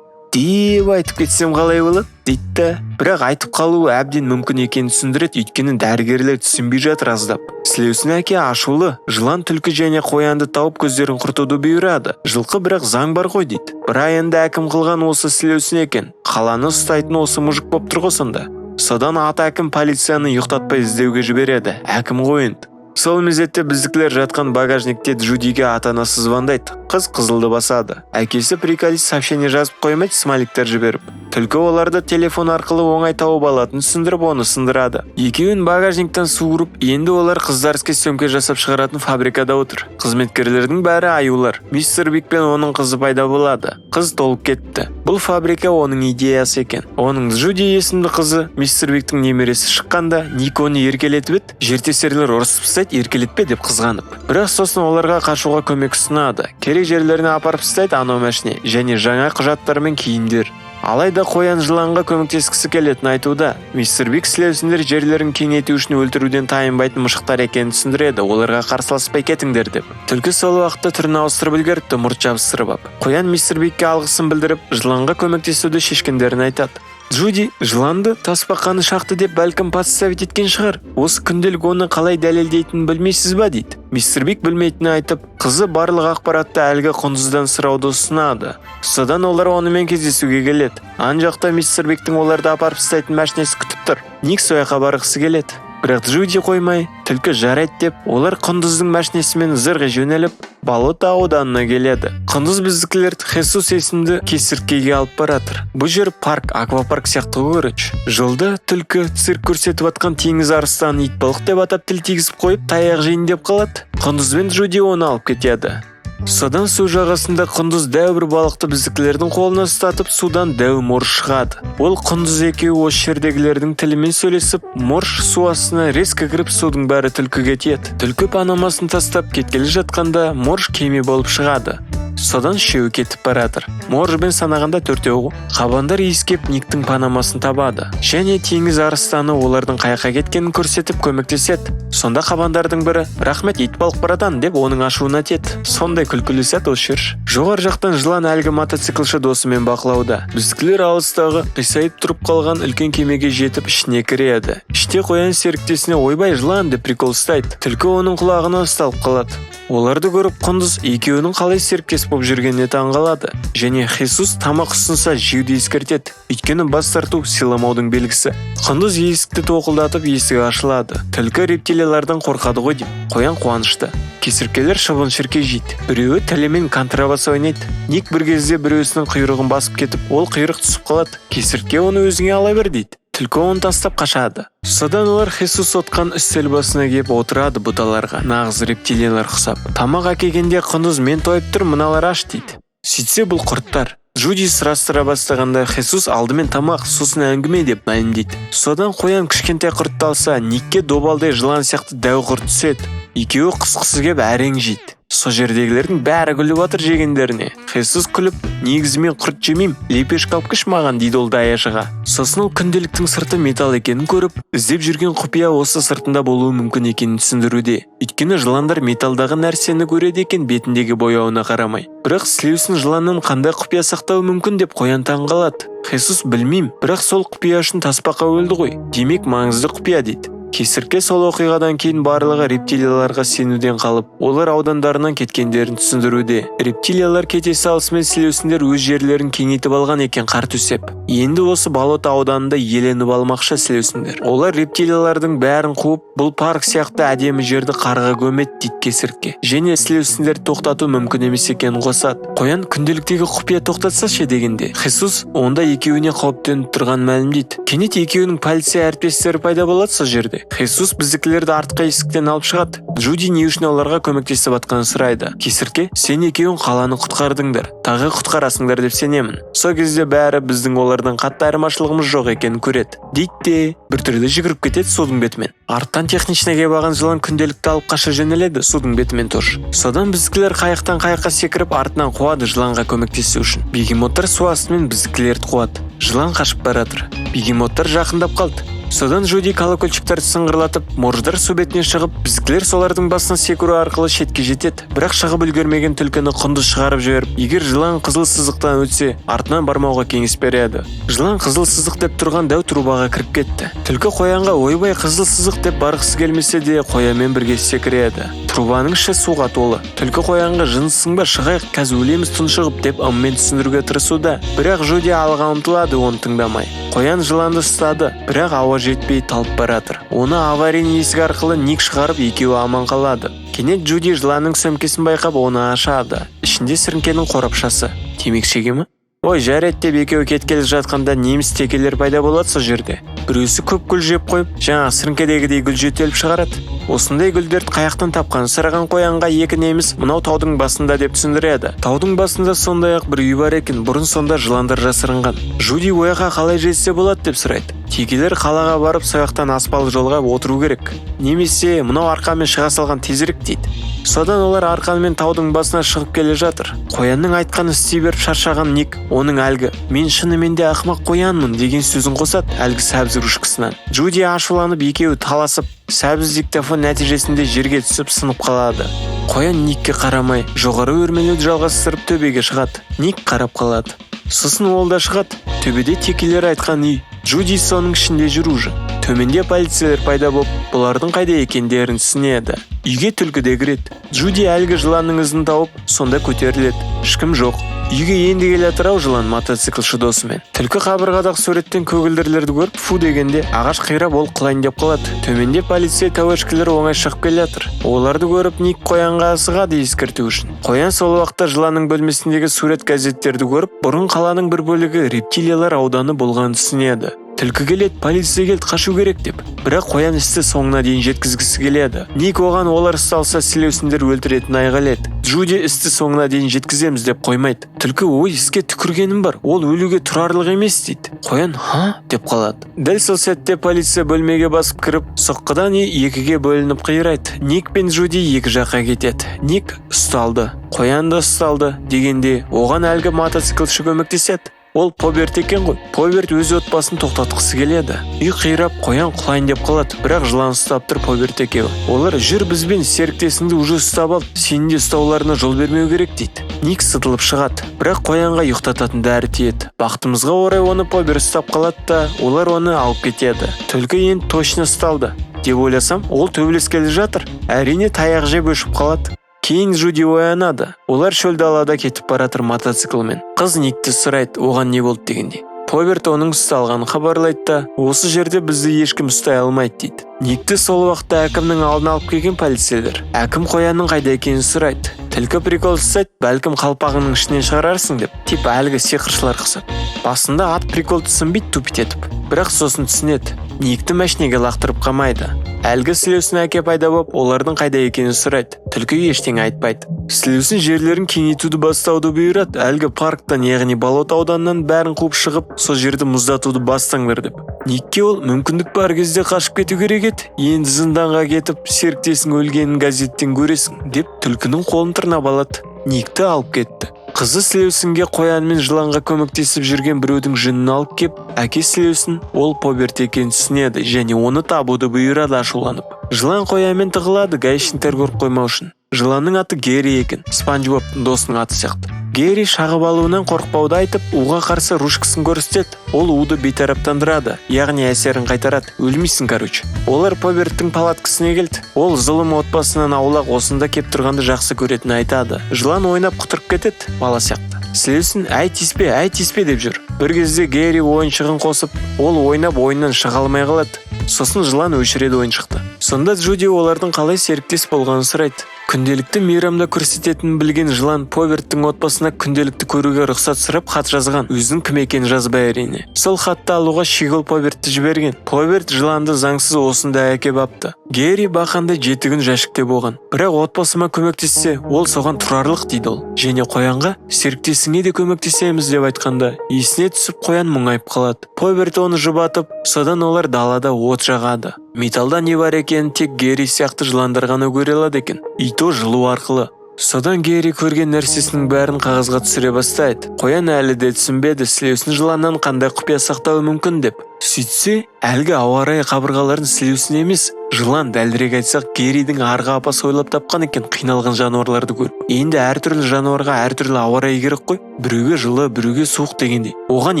деп айтып кетсем қалай болады?» дейді да, бірақ айтып қалуы әбден мүмкін екенін түсіндіреді, өйткені дәрігерлер түсінбей жатыр аздап. Сілеусін әке ашулы. Жылан түлкі және қоянды тауып, көздерін құртуды бұйырады. Жылқы «Бірақ заң бар ғой» дейді. Брайанды әкім қылған осы сілеусін екен. Қаланы ұстайтын осы мужик болып тұр ғой сонда. Содан ата әкім полицияны ұйықтатпай іздеуге жібереді. Әкім ғой енді. Сол мезетте біздікілер жатқан багажникте Джудиге ата анасы звондайды. Қыз қызылды басады. Әкесі приколист сообщение жазып қоймайды, смайликтер жіберіп. Түлкі оларды телефон арқылы оңай тауып алатынын түсіндіріп, оны сындырады. Екеуін багажниктен суырып, енді олар қыздарский сөмке жасап шығаратын фабрикада отыр. Қызметкерлердің бәрі аюлар. Мистер Биг пен оның қызы пайда болады. Қыз толып кетті. Бұл фабрика оның идеясы екен. Оның Джуди есімді қызы мистер Бигтің немересі шыққанда, Ник оны еркелетіп еді. Жертесерлер ұрысып тастайды, еркелетпе деп қызғанып, бірақ сосын оларға қашуға көмек ұсынады. Керек жерлеріне апарып тастайды анау мәшине және жаңа құжаттар мен киімдер. Алайда қоян жыланға көмектескісі келетінін айтуда. Мистер Биг сілеусіндер жерлерін кеңейту үшін өлтіруден тайынбайтын мышықтар екенін түсіндіреді, оларға қарсыласпай кетіңдер деп. Түлкі сол уақытта түрін ауыстырып үлгеріпті, мұрт жабыстырып ап. Қоян мистер Бигке алғысын білдіріп, жыланға көмектесуді шешкендерін айтады. Джуди жыланды тасбақаны шақты деп бәлкім подставить еткен шығар, осы күнделік оны қалай дәлелдейтінін білмейсіз ба дейді. Мистер Биг білмейтінін айтып, қызы барлық ақпаратты әлгі құндыздан сұрауды ұсынады. Содан олар онымен кездесуге келеді. Ан жақта мистер Бигтің оларды апарып тастайтын машинесі күтіп тұр. Ник сол жаққа барғысы келеді, бірақ Джуди қоймай, түлкі жарайды деп, олар құндыздың машинесімен зырғи жөнеліп, Болото ауданына келеді. Құндыз біздікілерді Хесус есімді кесірткеге алып баратыр. Бұл жер парк, аквапарк сияқты ғой, короче. Жолда түлкі цирк көрсетіп жатқан теңіз арыстанын итбалық деп атап, тіл тигізіп қойып, таяқ жейін деп қалады. Құндыз бен Джуди оны алып кетеді. Содан су жағасында құндыз дәу бір балықты біздікілердің қолына ұстатып, судан дәу морж шығады. Ол құндыз екеуі осы жердегілердің тілімен сөйлесіп, морж су астына резко кіріп, судың бәрі түлкіге тиеді. Түлкі панамасын тастап кеткелі жатқанда, морж кеме болып шығады. Содан үшеуі кетіп баратыр. Моржбен санағанда төртеу ғой. Қабандар иіскеп, Никтің панамасын табады және теңіз арыстаны олардың қаяққа кеткенін көрсетіп көмектеседі. Сонда қабандардың бірі: «Рахмет, итбалық братан», – деп оның ашуына тиеді. Сондай күлкілі сәт осы жер. Жоғары жақтан жылан әлгі мотоциклші досымен бақылауда. Біздікілер алыстағы қисайып тұрып қалған үлкен кемеге жетіп, ішіне кіреді. Іште қоян серіктесіне «Ойбай, жылан!» деп прикол ұстайды. Түлкі оның құлағына ұсталып қалады. Оларды көріп, құндыз екеуінің қалай серіктес болып жүргеніне таңғалады және Хисус тамақ ұсынса, жеуді ескертеді, өйткені бас тарту – сыйламаудың белгісі. Құндыз есікті тоқылдатып, есік ашылады. Түлкі рептилиялардан қорқады ғой деймін. Қоян қуанышты. Кесірткелер шыбын шіркей жейді, біреуі тілімен контрабас ойнайды. Ник бір кезде біреусінің құйрығын басып кетіп, ол құйрық түсіп қалады. Кесіртке «Оны өзіңе ала бер», – дейді. Түлкі оны тастап қашады. Содан олар Хисус отқан үстел басына келіп отырады бұталарға, нағыз рептилиялар құсап. Тамақ әкелгенде құндыз «Мен тойып тұрмын, мыналар аш», – дейді. Сөйтсе, бұл құрттар. Джуди сұрастыра бастағанда, Хисус «Алдымен тамақ, сосын әңгіме», – деп мәлімдейді. Содан қоян кішкентай құртты алса, Никке добалдай жылан сияқты дәу құрт түседі. Екеуі құсқысы кеп әрең жейді. Сол жердегілердің бәрі күліп жатыр жегендеріне. Хисус күліп: «Негізі мен құрт жемеймін, лепешка алып келші маған», – дейді ол даяшыға. Сосын ол күнделіктің сырты металл екенін көріп, іздеп жүрген құпия осы сыртында болуы мүмкін екенін түсіндіруде, өйткені жыландар металдағы нәрсені көреді екен, бетіндегі бояуына қарамай. Бірақ сілеусін жыланнан қандай құпия сақтауы мүмкін деп қоян таң қалады. Хисус: «Білмеймін, бірақ сол құпия үшін тасбақа өлді ғой, демек, маңызды құпия», – дейді. Кесіртке сол оқиғадан кейін барлығы рептилияларға сенуден қалып, олар аудандарынан кеткендерін түсіндіруде. Рептилиялар кете салысымен, сілеусіндер өз жерлерін кеңейтіп алған екен қар төсеп. Енді осы болото ауданында иеленіп алмақшы сілеусіндер. Олар рептилиялардың бәрін қуып, бұл парк сияқты әдемі жерді қарға көмеді, дейді кесіртке, және сілеусіндерді тоқтату мүмкін емес екенін қосады. Қоян күнделіктегі құпия тоқтатса ше дегенде, Хисус онда екеуіне қауіп төніп тұрғанын мәлімдейді. Кенет екеуінің полиция әріптестері пайда болады сол жерде. Хисус біздікілерді артқы есіктен алып шығады. Джуди не үшін оларға көмектесіп жатқанын сұрайды. Кесіртке: «Сен екеуің қаланы құтқардыңдар, тағы құтқарасыңдар деп сенемін. Сол кезде бәрі біздің олардан қатты айырмашылығымыз жоқ екенін көреді», – дейді де, біртүрлі жүгіріп кетеді судың бетімен. Арттан техничныйге барған жылан күнделікті алып қаша жөнеледі судың бетімен тоже. Содан біздікілер қайықтан қайыққа секіріп, артынан қуады жыланға көмектесу үшін. Бегемоттар су астымен біздікілерді қуады. Жылан қашып баратыр, бегемоттар жақындап қалды. Содан Джуди колокольчиктарды сыңғырлатып, морждар су бетіне шығып, біздікілер солардың басына секіру арқылы шетке жетеді. Бірақ шығып үлгермеген түлкіні құндыз шығарып жіберіп, егер жылан қызыл сызықтан өтсе, артынан бармауға кеңес береді. Жылан қызыл сызық деп тұрған дәу трубаға кіріп кетті. Түлкі қоянға «Ойбай, қызыл сызық!» деп барғысы келмесе де, қоянмен бірге секіреді. Трубаның іші суға толы. Түлкі қоянға «Жынсың ба, шығайық, қазір өлеміз тұншығып», – деп ыммен түсіндіруге тырысуда. Бірақ Джуди алға ұмтылады оны тыңдамай. Қоян жыланды ұстады, бірақ ауа жетпей талып баратыр. Оны аварийный есік арқылы Ник шығарып, екеуі аман қалады. Кенет Джуди жыланның сөмкесін байқап, оны ашады. Ішінде сіріңкенің қорапшасы. Темекі шеге ме? Ой, жарайды деп екеуі кеткелі жатқанда, неміс текелер пайда болады сол жерде. Біреусі көп гүл жеп қойып, жаңағы сіріңкедегідей гүл жөтеліп шығарады. Осындай гүлдерді қаяқтан тапқанын сұраған қоянға екі неміс мынау таудың басында деп түсіндіреді. Таудың басында сондай ақ бір үй бар екен, бұрын сонда жыландар жасырынған. Джуди ояққа қалай жетсе болады деп сұрайды. Текелер қалаға барып, сояқтан аспалы жолға отыру керек немесе мынау арқанмен шыға салған тезірек дейді. Содан олар арқанмен таудың басына шығып келе жатыр. Қоянның айтқанын істей беріп шаршаған Ник оның әлгі «Мен шынымен де ақымақ қоянмын» деген сөзін қосады әлгі сәбіз кружкасынан. Джуди ашуланып, екеуі таласып, сәбіз диктофон нәтижесінде жерге түсіп сынып қалады. Қоян Никке қарамай жоғары өрмелеуді жалғастырып, төбеге шығады. Ник қарап қалады. Сосын ол да шығады. Төбеде текелер айтқан үй. Джуди соның ішінде жүр уже. Төменде полицейлер пайда болып, бұлардың қайда екендерін түсінеді. Үйге түлкі де кіреді. Джуди әлгі жыланның ізін тауып, сонда көтеріледі. Ешкім жоқ. Үйге енді келе жатыр ау жылан мотоциклші досымен. Түлкі қабырғадағы суреттен көгілдірлерді көріп, фу дегенде, ағаш қирап, ол құлайын деп қалады. Төменде полицей тәуешкілер оңай шығып келе жатыр. Оларды көріп, Ник қоянға асығады ескерту үшін. Қоян сол уақытта жыланның бөлмесіндегі сурет газеттерді көріп, бұрын қаланың бір бөлігі рептилиялар ауданы болғанын түсінеді. Түлкі келеді, полиция келді, қашу керек деп. Бірақ қоян істі соңына дейін жеткізгісі келеді. Ник оған олар ұсталса, сілеусіндер өлтіретінін айғайлайды. Джуди істі соңына дейін жеткіземіз деп қоймайды. Түлкі: «Ой, іске түкіргенім бар, ол өлуге тұрарлық емес», – дейді. Қоян «Ха?» деп қалады. Дәл сол сәтте полиция бөлмеге басып кіріп, соққыдан үй екіге бөлініп қирайды. Ник пен Джуди екі жаққа кетеді. Ник ұсталды, қоян да ұсталды дегенде, оған әлгі мотоциклші көмектеседі. Ол Поберт екен ғой. Поберт өз отбасын тоқтатқысы келеді. Үй қирап, қоян құлайын деп қалады, бірақ жылан ұстап тұр. Поберт екеуі, олар: «Жүр бізбен, серіктесіңді уже ұстап алды, сені де ұстауларына жол бермеу керек», – дейді. Ник сытылып шығады, бірақ қоянға ұйықтататын дәрі тиеді. Бақытымызға орай, оны Поберт ұстап қалады да, олар оны алып кетеді. Түлкі енді точно ұсталды деп ойласам, ол төбелескелі жатыр. Әрине, таяқ жеп өшіп қалады. Кейін Джуди оянады. Олар шөл далада кетіп баратыр мотоциклмен. Қыз Никті сұрайды, оған не болды дегендей. Поберт оның ұсталғанын хабарлайды да, осы жерде бізді ешкім ұстай алмайды дейді. Никті сол уақытта әкімнің алдына алып келген полицейлер. Әкім қоянның қайда екенін сұрайды. Түлкі прикол ұстайды, бәлкім, қалпағыңның ішінен шығарарсың деп, типа әлгі сиқыршылар құсап. Басында ат прикол түсінбейді, тупить етіп, бірақ сосын түсінеді. Никті мәшинеге лақтырып қамайды. Әлгі сілеусін әке пайда болып, олардың қайда екенін сұрайды. Түлкі ештеңе айтпайды. Сілеусін жерлерін кеңейтуді бастауды бұйырады. Әлгі парктан, яғни болот ауданынан бәрін қуып шығып, сол жерді мұздатуды бастаңдар деп. Никке ол мүмкіндік бар кезде қашып кету керек еді, енді зынданға кетіп, серіктесің өлгенін газеттен көресің деп, түлкінің қолын тырнап алады. Никті алып кетті. Қызы сілеусінге қоян мен жыланға көмектесіп жүрген біреудің жүнін алып кеп. Әке сілеусін ол Поберт екенін түсінеді және оны табуды бұйырады ашуланып. Жылан қоянмен тығылады, гаишниктер көріп қоймау үшін. Жыланның аты Герри екен, Спанч Бобтың досының аты сияқты. Герри шағып алуынан қорықпауды айтып, уға қарсы ручкасын көрсетеді. Ол уды бейтараптандырады, яғни әсерін қайтарады, өлмейсің, короче. Олар Поберттің палаткасына келді. Ол зұлым отбасынан аулақ, осында кеп тұрғанды жақсы көретінін айтады. Жылан ойнап құтырып кетеді бала сияқты. Сілеусін «Әй, тиіспе, әй, тиіспе» деп жүр. Бір кезде Герри ойыншығын қосып, ол ойнап, ойыннан шыға алмай қалады. Сосын жылан өшіреді ойыншықты. Сонда Джуди олардың қалай серіктес болғанын сұрайды. Күнделікті мейрамда көрсететінін білген жылан Поверттің отбасына күнделікті көруге рұқсат сұрап хат жазған, өзінің кім екенін жазбай, әрине. Сол хатты алуға Щегол Повертті жіберген. Поверт жыланды заңсыз осында әкеп апты. Герри бақандай 7 күн жәшікте болған, бірақ отбасыма көмектессе, ол соған тұрарлық дейді ол. Және қоянға серіктесіңе де көмектесеміз деп айтқанда, есіне түсіп, қоян мұңайып қалады. Поверт оны жұбатып, содан олар далада от жағады. Металда не бар екенін тек Герри сияқты жыландар ғана көре алады екен, и то жылу арқылы. Содан Герри көрген нәрсесінің бәрін қағазға түсіре бастайды. Қоян әлі де түсінбеді, сілеусін жыланнан қандай құпия сақтауы мүмкін деп. Сөйтсе, әлгі ауа райы қабырғаларын сілеусін емес, жылан, дәлірек айтсақ, Герридің арғы апасы ойлап тапқан екен, қиналған жануарларды көріп. Енді әртүрлі жануарға әртүрлі ауа райы керек қой, біреуге жылы, біреуге суық дегендей. Оған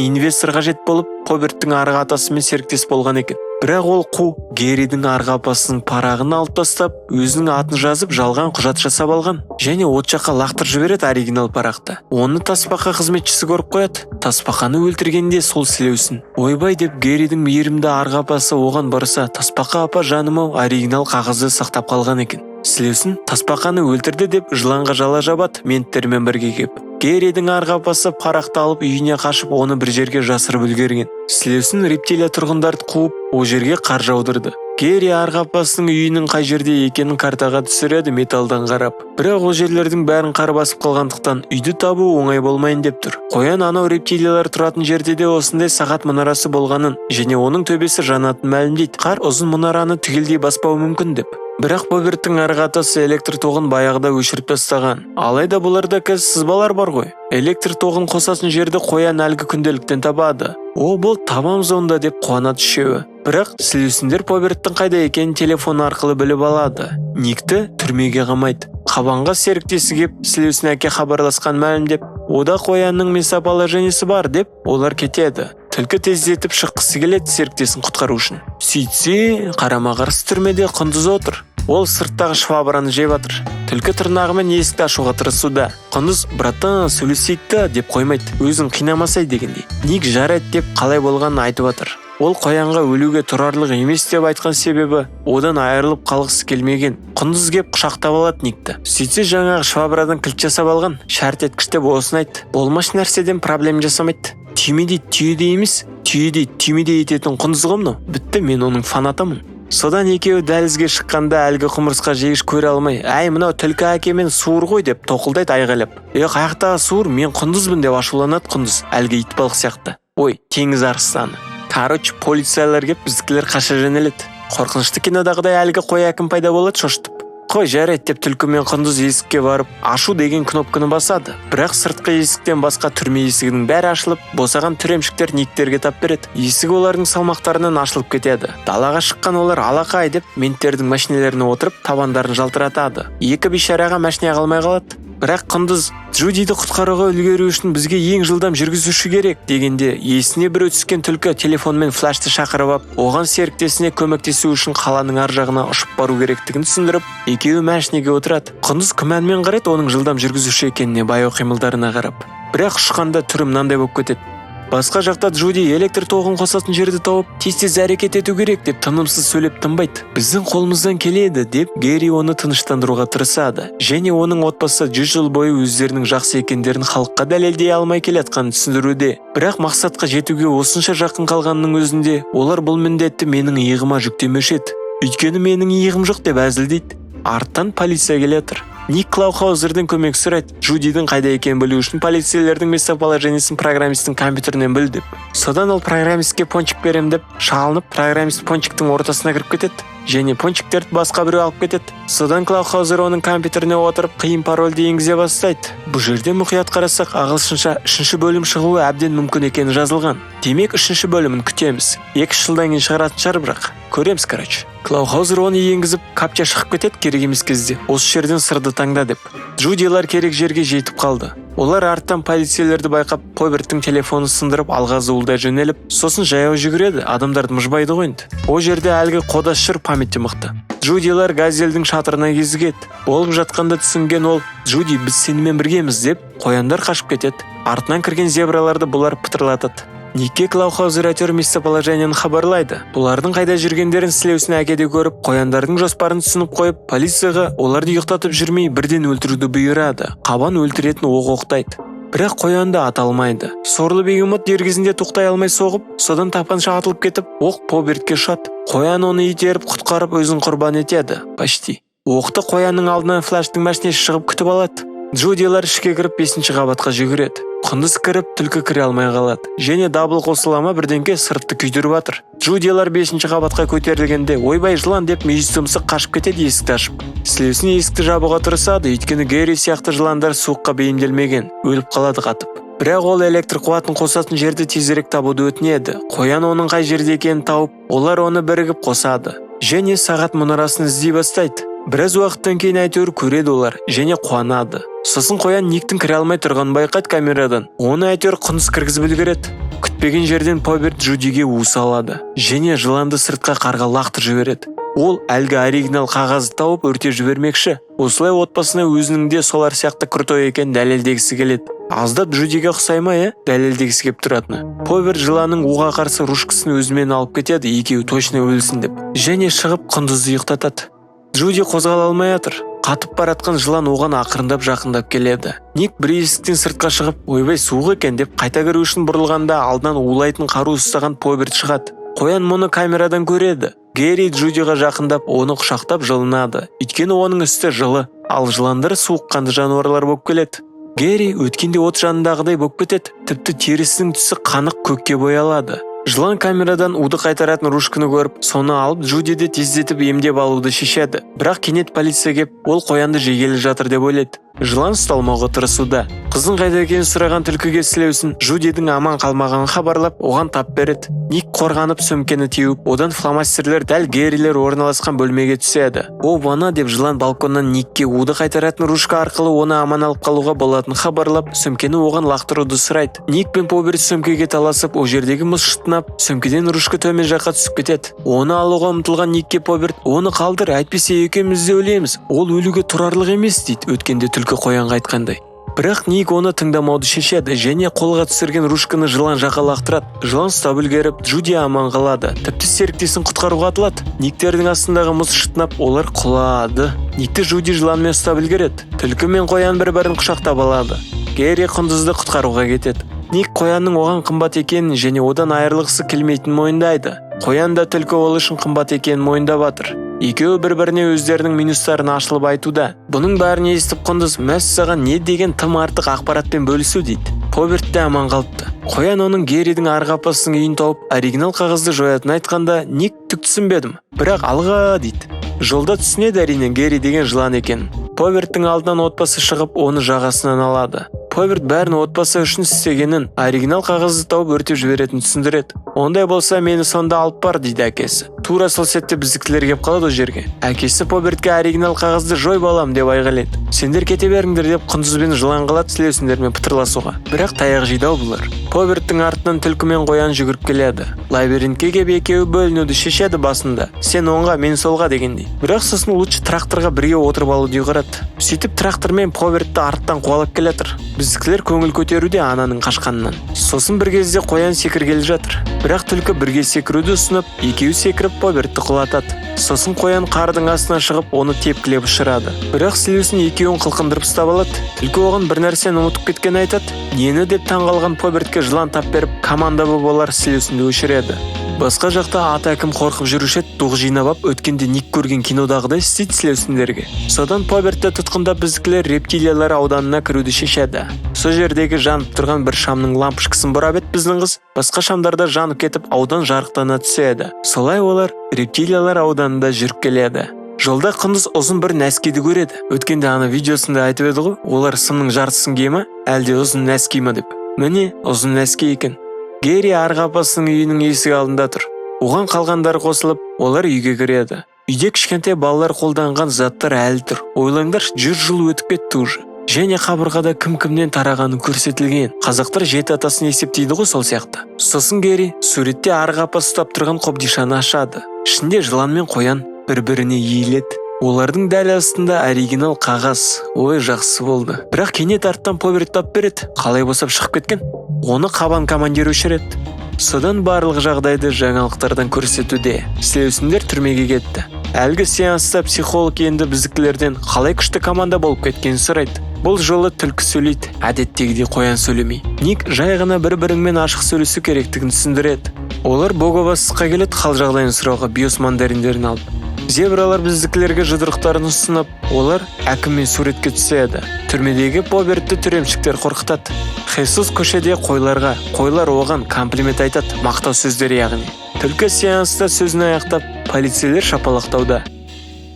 инвестор қажет болып, Поберттің арғы атасымен серіктес болған екен. Бірақ ол қу Герридің арғы апасының парағын алып тастап, өзінің атын жазып, жалған құжат жасап алған және от жаққа лақтырып жібереді оригинал парақты. Оны тасбақа қызметшісі көріп қояды. Тасбақаны өлтіргенде сол сілеусін. «Ойбай», – деп Герридің мейірімді арғы апасы оған барса, тасбақа апа, жаным ау, оригинал қағазды сақтап қалған екен. Сілеусін тасбақаны өлтірді деп жыланға жала жабады менттермен бірге кеп. Герридің арғы апасы парақты алып, үйіне қашып, оны бір жерге жасырып үлгерген. Сілеусін рептилия тұрғындарды қуып, ол жерге қар жаудырды. Герри арғы апасының үйінің қай жерде екенін картаға түсіреді металдан қарап, бірақ ол жерлердің бәрін қар басып қалғандықтан, үйді табу оңай болмайын деп тұр. Қоян анау рептилиялар тұратын жерде де осындай сағат мұнарасы болғанын және оның төбесі жанатынын мәлімдейді, қар ұзын мұнараны түгелдей баспауы мүмкін деп. Бірақ Боберттің арғы атасы электр тоғын баяғыда өшіріп тастаған. Алайда бұларда қазір сызбалар бар ғой. Электр тоғын қосатын жерді қоян әлгі күнделіктен табады. «О, болды, табамыз онда», – деп қуанады үшеуі. Бірақ сілеусіндер Поберттің қайда екенін телефон арқылы біліп алады. Никті түрмеге қамайды. Қабанға серіктесі кеп, сілеусін әке хабарласқан мәлімдеп, ода қоянның местоположениесі бар деп, олар кетеді. Түлкі тездетіп шыққысы келеді серіктесін құтқару үшін. Сөйтсе, қарама қарсы түрмеде құндыз отыр. Ол сырттағы швабраны жеп жатыр. Түлкі тырнағымен есікті ашуға тырысуда. Құндыз «Братан, сөйлесейік та» деп қоймайды, өзін қинамасай дегендей. Ник «Жарайды» деп, қалай болғанын айтып жатыр. Ол қоянға өлуге тұрарлық емес деп айтқан себебі одан айырылып қалғысы келмеген. Құндыз кеп құшақтап алады Никті. Сөйтсе, жаңағы швабрадан кілт жасап алған, шарт еткіштеп осыны айт, болмашы нәрседен проблема жасамайды. Түймедей түйедей емес, түйедей түймедей ететін құндыз ғой мынау. Бітті, мен оның фанатымын. Содан екеуі дәлізге шыққанда, әлгі құмырсқа жегіш көре алмай: «Әй, мынау түлкі әке мен суыр ғой», – деп тоқылдайды айғайлап. «Е, қаяқтағы суыр, мен құндызбын», – деп ашуланады құндыз, әлгі итбалық сияқты, ой, теңіз арыстаны. Короче, полициялар келіп, біздікілер қаша жөнеледі. Қорқынышты кинодағыдай әлгі қой әкім пайда болады шошытып. «Қой, жарайды», – деп түлкі мен құндыз есікке барып, «ашу» деген кнопканы басады. Бірақ сыртқы есіктен басқа түрме есігінің бәрі ашылып, босаған тюремщиктер Никтерге тап береді. Есік олардың салмақтарынан ашылып кетеді. Далаға шыққан олар «алақай» деп, менттердің машинелеріне отырып, табандарын жалтыратады. Екі бейшараға машина қалмай қалады. Бірақ құндыз «Джудиді құтқаруға үлгеру үшін бізге ең жылдам жүргізуші керек» дегенде, есіне біреу түскен түлкі телефонмен Флашты шақырып алып, оған серіктесіне көмектесу үшін қаланың ар жағына ұшып бару керектігін түсіндіріп, екеуі машинеге отырады. Құндыз күмәнмен қарайды оның жылдам жүргізуші екеніне, баяу қимылдарына қарап. Бірақ ұшқанда түрі мынандай болып кетеді. Басқа жақта Джуди электр тоғын қосатын жерді тауып, тез тез әрекет ету керек деп тынымсыз сөйлеп тынбайды. «Біздің қолымыздан келеді», – деп Герри оны тыныштандыруға тырысады және оның отбасы 100 жыл бойы өздерінің жақсы екендерін халыққа дәлелдей алмай келе жатқанын түсіндіруде. Бірақ мақсатқа жетуге осынша жақын қалғанның өзінде олар «бұл міндетті менің иығыма жүктемеуші еді, өйткені менің иығым жоқ» деп әзілдейді. Арттан полиция келе жатыр. Ник Клаухаузерден көмек сұрайды, Джудидің қайда екенін білу үшін полицейлердің местоположениесін программисттің компьютерінен біл деп. Содан ол программистке пончик берем деп шалынып, программист пончиктің ортасына кіріп кетеді және пончиктерді басқа біреу алып кетеді. Содан Клаухаузер оның компьютеріне отырып, қиын парольді енгізе бастайды. Бұл жерде мұқият қарасақ, ағылшынша үшінші бөлім шығуы әбден мүмкін екені жазылған. Демек, үшінші бөлімін күтеміз. 2-3 жылдан кейін шығаратын шығар, бірақ көреміз. Короче, Клаухаузер оны енгізіп, капча шығып кетеді керек емес кезде, «осы жерден сырды таңда» деп. Джудилар керек жерге жетіп қалды. Олар арттан полицейлерді байқап, Поберттің телефонын сындырып, алға зуылдай жөнеліп, сосын жаяу жүгіреді. Адамдарды мыжбайды ғой енді. Ол жерде әлгі қодас жүр, памяти мықты. Джудилар газельдің шатырына кезігеді. Болып жатқанда түсінген ол: «Джуди, біз сенімен біргеміз», – деп, қояндар қашып кетеді. Артынан кірген зебраларды бұлар пытырлатады. Никке Клаухаузер әйтеуір местоположениені хабарлайды. Бұлардың қайда жүргендерін Сілеусін әке де көріп, қояндардың жоспарын түсініп қойып, полицияға оларды ұйықтатып жүрмей, бірден өлтіруді бұйырады. Қабан өлтіретін оқ оқтайды, бірақ қоянды ата алмайды. Сорлы бегемот дер кезінде тоқтай алмай соғып, содан тапанша атылып кетіп, оқ Побертке ұшады. Қоян оны итеріп құтқарып, өзін құрбан етеді почти. Оқты қоянның алдынан Флаштың машинесі шығып күтіп алады. Джудилар ішке кіріп, бесінші қабатқа жүгіреді. Құндыз кіріп, түлкі кіре алмай қалады және дабыл қосыла ма, бірдеңке сыртты күйдіріп жатыр. Джудилар бесінші қабатқа көтерілгенде, «ойбай, жылан» деп, мүйіз тұмсық қашып кетеді есікті ашып. Сілеусін есікті жабуға тырысады, өйткені Герри сияқты жыландар суыққа бейімделмеген, өліп қалады қатып. Бірақ ол электр қуатын қосатын жерді тезірек табуды өтінеді. Қоян оның қай жерде екенін тауып, олар оны бірігіп қосады және сағат мұнарасын іздей бастайды. Біраз уақыттан кейін әйтеуір көреді олар және қуанады. Сосын қоян Никтің кіре алмай тұрғанын байқайды камерадан. Оны әйтеуір құндыз кіргізіп үлгереді. Күтпеген жерден Поберт Джудиге у салады және жыланды сыртқа қарға лақтырып жібереді. Ол әлгі оригинал қағазды тауып, өртеп жібермекші. Осылай отбасына өзінің де солар сияқты крутой екенін дәлелдегісі келеді. Аздап Джудиге ұқсай ма, иә, дәлелдегісі келіп тұратыны. Поберт жыланның уға қарсы ручкасын өзімен алып кетеді, екеуі точно өлсін деп, және шығып құндызды ұйықтатады. Джуди қозғала алмай жатыр. Қатып баратқан жылан оған ақырындап жақындап келеді. Ник бір есіктен сыртқа шығып, «ойбай, суық екен» деп, қайта кіру үшін бұрылғанда, алдынан улайтын қару ұстаған Поберт шығады. Қоян мұны камерадан көреді. Герри Джудиға жақындап, оны құшақтап жылынады, өйткені оның үсті жылы, ал жыландар суыққанды жануарлар болып келеді. Герри өткенде от жанындағыдай болып кетеді, тіпті терісінің түсі қанық көкке боялады. Жылан камерадан уды қайтаратын ручканы көріп, соны алып, Джудиді тездетіп емдеп алуды шешеді. Бірақ кенет полиция кеп, ол қоянды жегелі жатыр деп ойлайды. Жылан ұсталмауға тырысуда. Қыздың қайда екенін сұраған түлкіге Сілеусін Джудидің аман қалмағанын хабарлап, оған тап береді. Ник қорғанып, сөмкені теуіп, одан фломастерлер дәл Геррилер орналасқан бөлмеге түседі. «Обана», – деп, жылан балконнан Никке уды қайтаратын ручка арқылы оны аман алып қалуға болатынын хабарлап, сөмкені оған лақтыруды сұрайды. Ник пен Поберт сөмкеге таласып, ол жердегі мұз шытынап, сөмкеден ручка төмен жаққа түсіп кетеді. Оны алуға ұмтылған Никке Поберт: «Оны қалдыр, әйтпесе екеуміз де өлеміз, ол өлуге тұрарлық емес», – дейді, өткенде түлкі қоянға айтқандай. Бірақ Ник оны тыңдамауды шешеді және қолға түсірген ручканы жылан жаққа лақтырады. Жылан ұстап үлгеріп, Джуди аман қалады, тіпті серіктесін құтқаруға атылады. Никтердің астындағы мұз шытынап, олар құлады. Никті Джуди жыланмен ұстап үлгереді. Түлкі мен қоян бір бірін құшақтап алады. Герри құндызды құтқаруға кетеді. Ник қоянның оған қымбат екенін және одан айырылғысы келмейтінін мойындайды. Қоян да түлкі ол үшін қымбат екенін мойындап жатыр. Екеуі бір-біріне өздерінің минустарын ашылып айтуда. Бұның бәрін естіп, құндыз: «Мәссаған, не деген тым артық ақпаратпен бөлісу», – дейді. Поберт те аман қалыпты. Қоян оның Герридің арғы апасының үйін тауып, оригинал қағазды жоятынын айтқанда, Ник түк түсінбедім, бірақ алға дейді. Жолда түсінеді, әрине, Герри деген жылан екен. Поберттің алдынан отбасы шығып, оны жағасынан алады. Поберт бәрін отбасы үшін істегенін, оригинал қағазды тауып, өртеп жіберетінін түсіндіреді. «Ондай болса, мені сонда алып бар», – дейді әкесі. Тура сол сәтте біздікілер келіп қалады ол жерге. Әкесі Побертке: «Оригинал қағазды жой, балам», – деп айғайлайды. «Сендер кете беріңдер», – деп құндыз бен жылан қалады сілеусіндермен пытырласуға. Бірақ таяқ жейді ау бұлар. Поберттің артынан түлкі мен қоян жүгіріп келеді. Лабиринтке келіп, екеуі бөлінуді шешеді басында, сен оңға, мен солға дегендей. Бірақ сосын лучше тракторға бірге отырып алуды ұйғарады. Сөйтіп, трактор мен Побертті арттан қуалап келе жатыр. Біздікілер көңіл көтеруде ананың қашқанынан. Сосын бір кезде қоян секіргелі жатыр, бірақ түлкі бірге секіруді ұсынып, екеуі секіріп, Побертті құлатады. Сосын қоян қардың астынан шығып, оны тепкілеп ұшырады, бірақ сілеусін екеуін қылқындырып ұстап алады. Түлкі оған бір нәрсені ұмытып кеткенін айтады. Нені деп таңғалған Побертке жылан тап беріп, команда болып олар сілеусінді өшіреді. Басқа жақта ат әкім қорқып жүруші еді, дух жинап ап, өткенде Ник көрген кинодағыдай істейді сілеусіндерге. Содан Побертті тұтқындап, біздікілер рептилиялар ауданына кіруді шешеді. Сол жердегі жанып тұрған бір шамның лампочкасын бұрап еді біздің қыз, басқа шамдар да жанып кетіп, аудан жарықтана түседі. Солай олар рептилиялар ауданында жүріп келеді. Жолда құндыз ұзын бір нәскиді көреді. Өткенде ана видеосында айтып еді ғой, олар сымның жартысын кие ма, әлде ұзын нәски ма деп. Міне, ұзын нәски екен. Герри арғы апасының үйінің есік алдында тұр. Оған қалғандары қосылып, олар үйге кіреді. Үйде кішкентай балалар қолданған заттар әлі тұр. Ойлаңдаршы, 100 жыл өтіп кетті уже. Және қабырғада кім кімнен тарағаны көрсетілген. Қазақтар жеті атасын есептейді ғой, сол сияқты. Сосын Герри суретте арғы апасы ұстап тұрған қобдишаны ашады. Ішінде жылан мен қоян бір біріне иіледі. Олардың дәл астында оригинал қағаз. Ой, жақсы болды. Бірақ кенет арттан Поберт тап береді. Қалай босап шығып кеткен? Оны қабан командир өшіреді. Содан барлық жағдайды жаңалықтардан көрсетуде. Сілеусіндер түрмеге кетті. Әлгі сеанста психолог енді біздікілерден қалай күшті команда болып кеткенін сұрайды. Бұл жолы түлкі сөйлейді, әдеттегідей қоян сөйлемей. Ник жай ғана бір біріңмен ашық сөйлесу керектігін түсіндіреді. Олар Богобастыққа келеді хал жағдайын сұрауға, биос мандариндерін алып. Зебралар біздікілерге жұдырықтарын ұсынып, олар әкіммен суретке түседі. Түрмедегі Побертті тюремщиктер қорқытады. Хесус көшеде қойларға, қойлар оған комплимент айтады, мақтау сөздер яғни. Түлкі сеанста сөзін аяқтап, полицейлер шапалақтауда.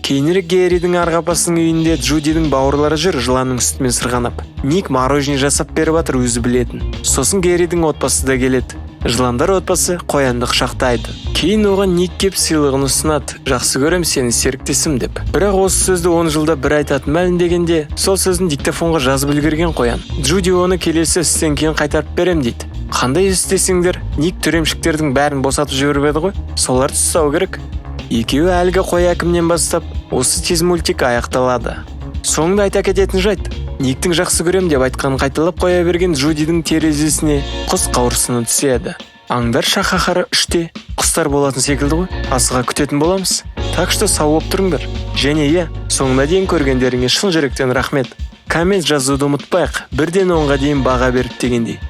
Кейінірек Герридің арғы апасының үйінде Джудидің бауырлары жүр жыланның үстімен сырғанап. Ник мороженое жасап беріп жатыр өзі білетін. Сосын Герридің отбасы да келеді. Жыландар отбасы қоянды құшақтайды. Кейін оған Ник кеп сыйлығын ұсынады: «Жақсы көрем сені, серіктесім», – деп. Бірақ осы сөзді 10 жылда бір айтатын мәлімдегенде, сол сөзін диктофонға жазып үлгерген қоян. Джуди оны келесі істен кейін қайтарып берем дейді. Қандай іс десеңдер, Ник тюремщиктердің бәрін босатып жіберіп еді ғой, соларды ұстау керек. Екеуі әлгі қой әкімнен бастап, осы тез мультик аяқталады. Соңында айта кететін жайт: Никтің жақсы көрем деп айтқанын қайталап қоя берген Джудидің терезесіне құс қауырсыны түседі. Аңдар шаһары 3-те құстар болатын секілді ғой, асыға күтетін боламыз. Так что сау болып тұрыңдар. Және иә, соңына дейін көргендеріңе шын жүректен рахмет. Коммент жазуды ұмытпайық, 1-ден 10-ға дейін баға беріп дегендей.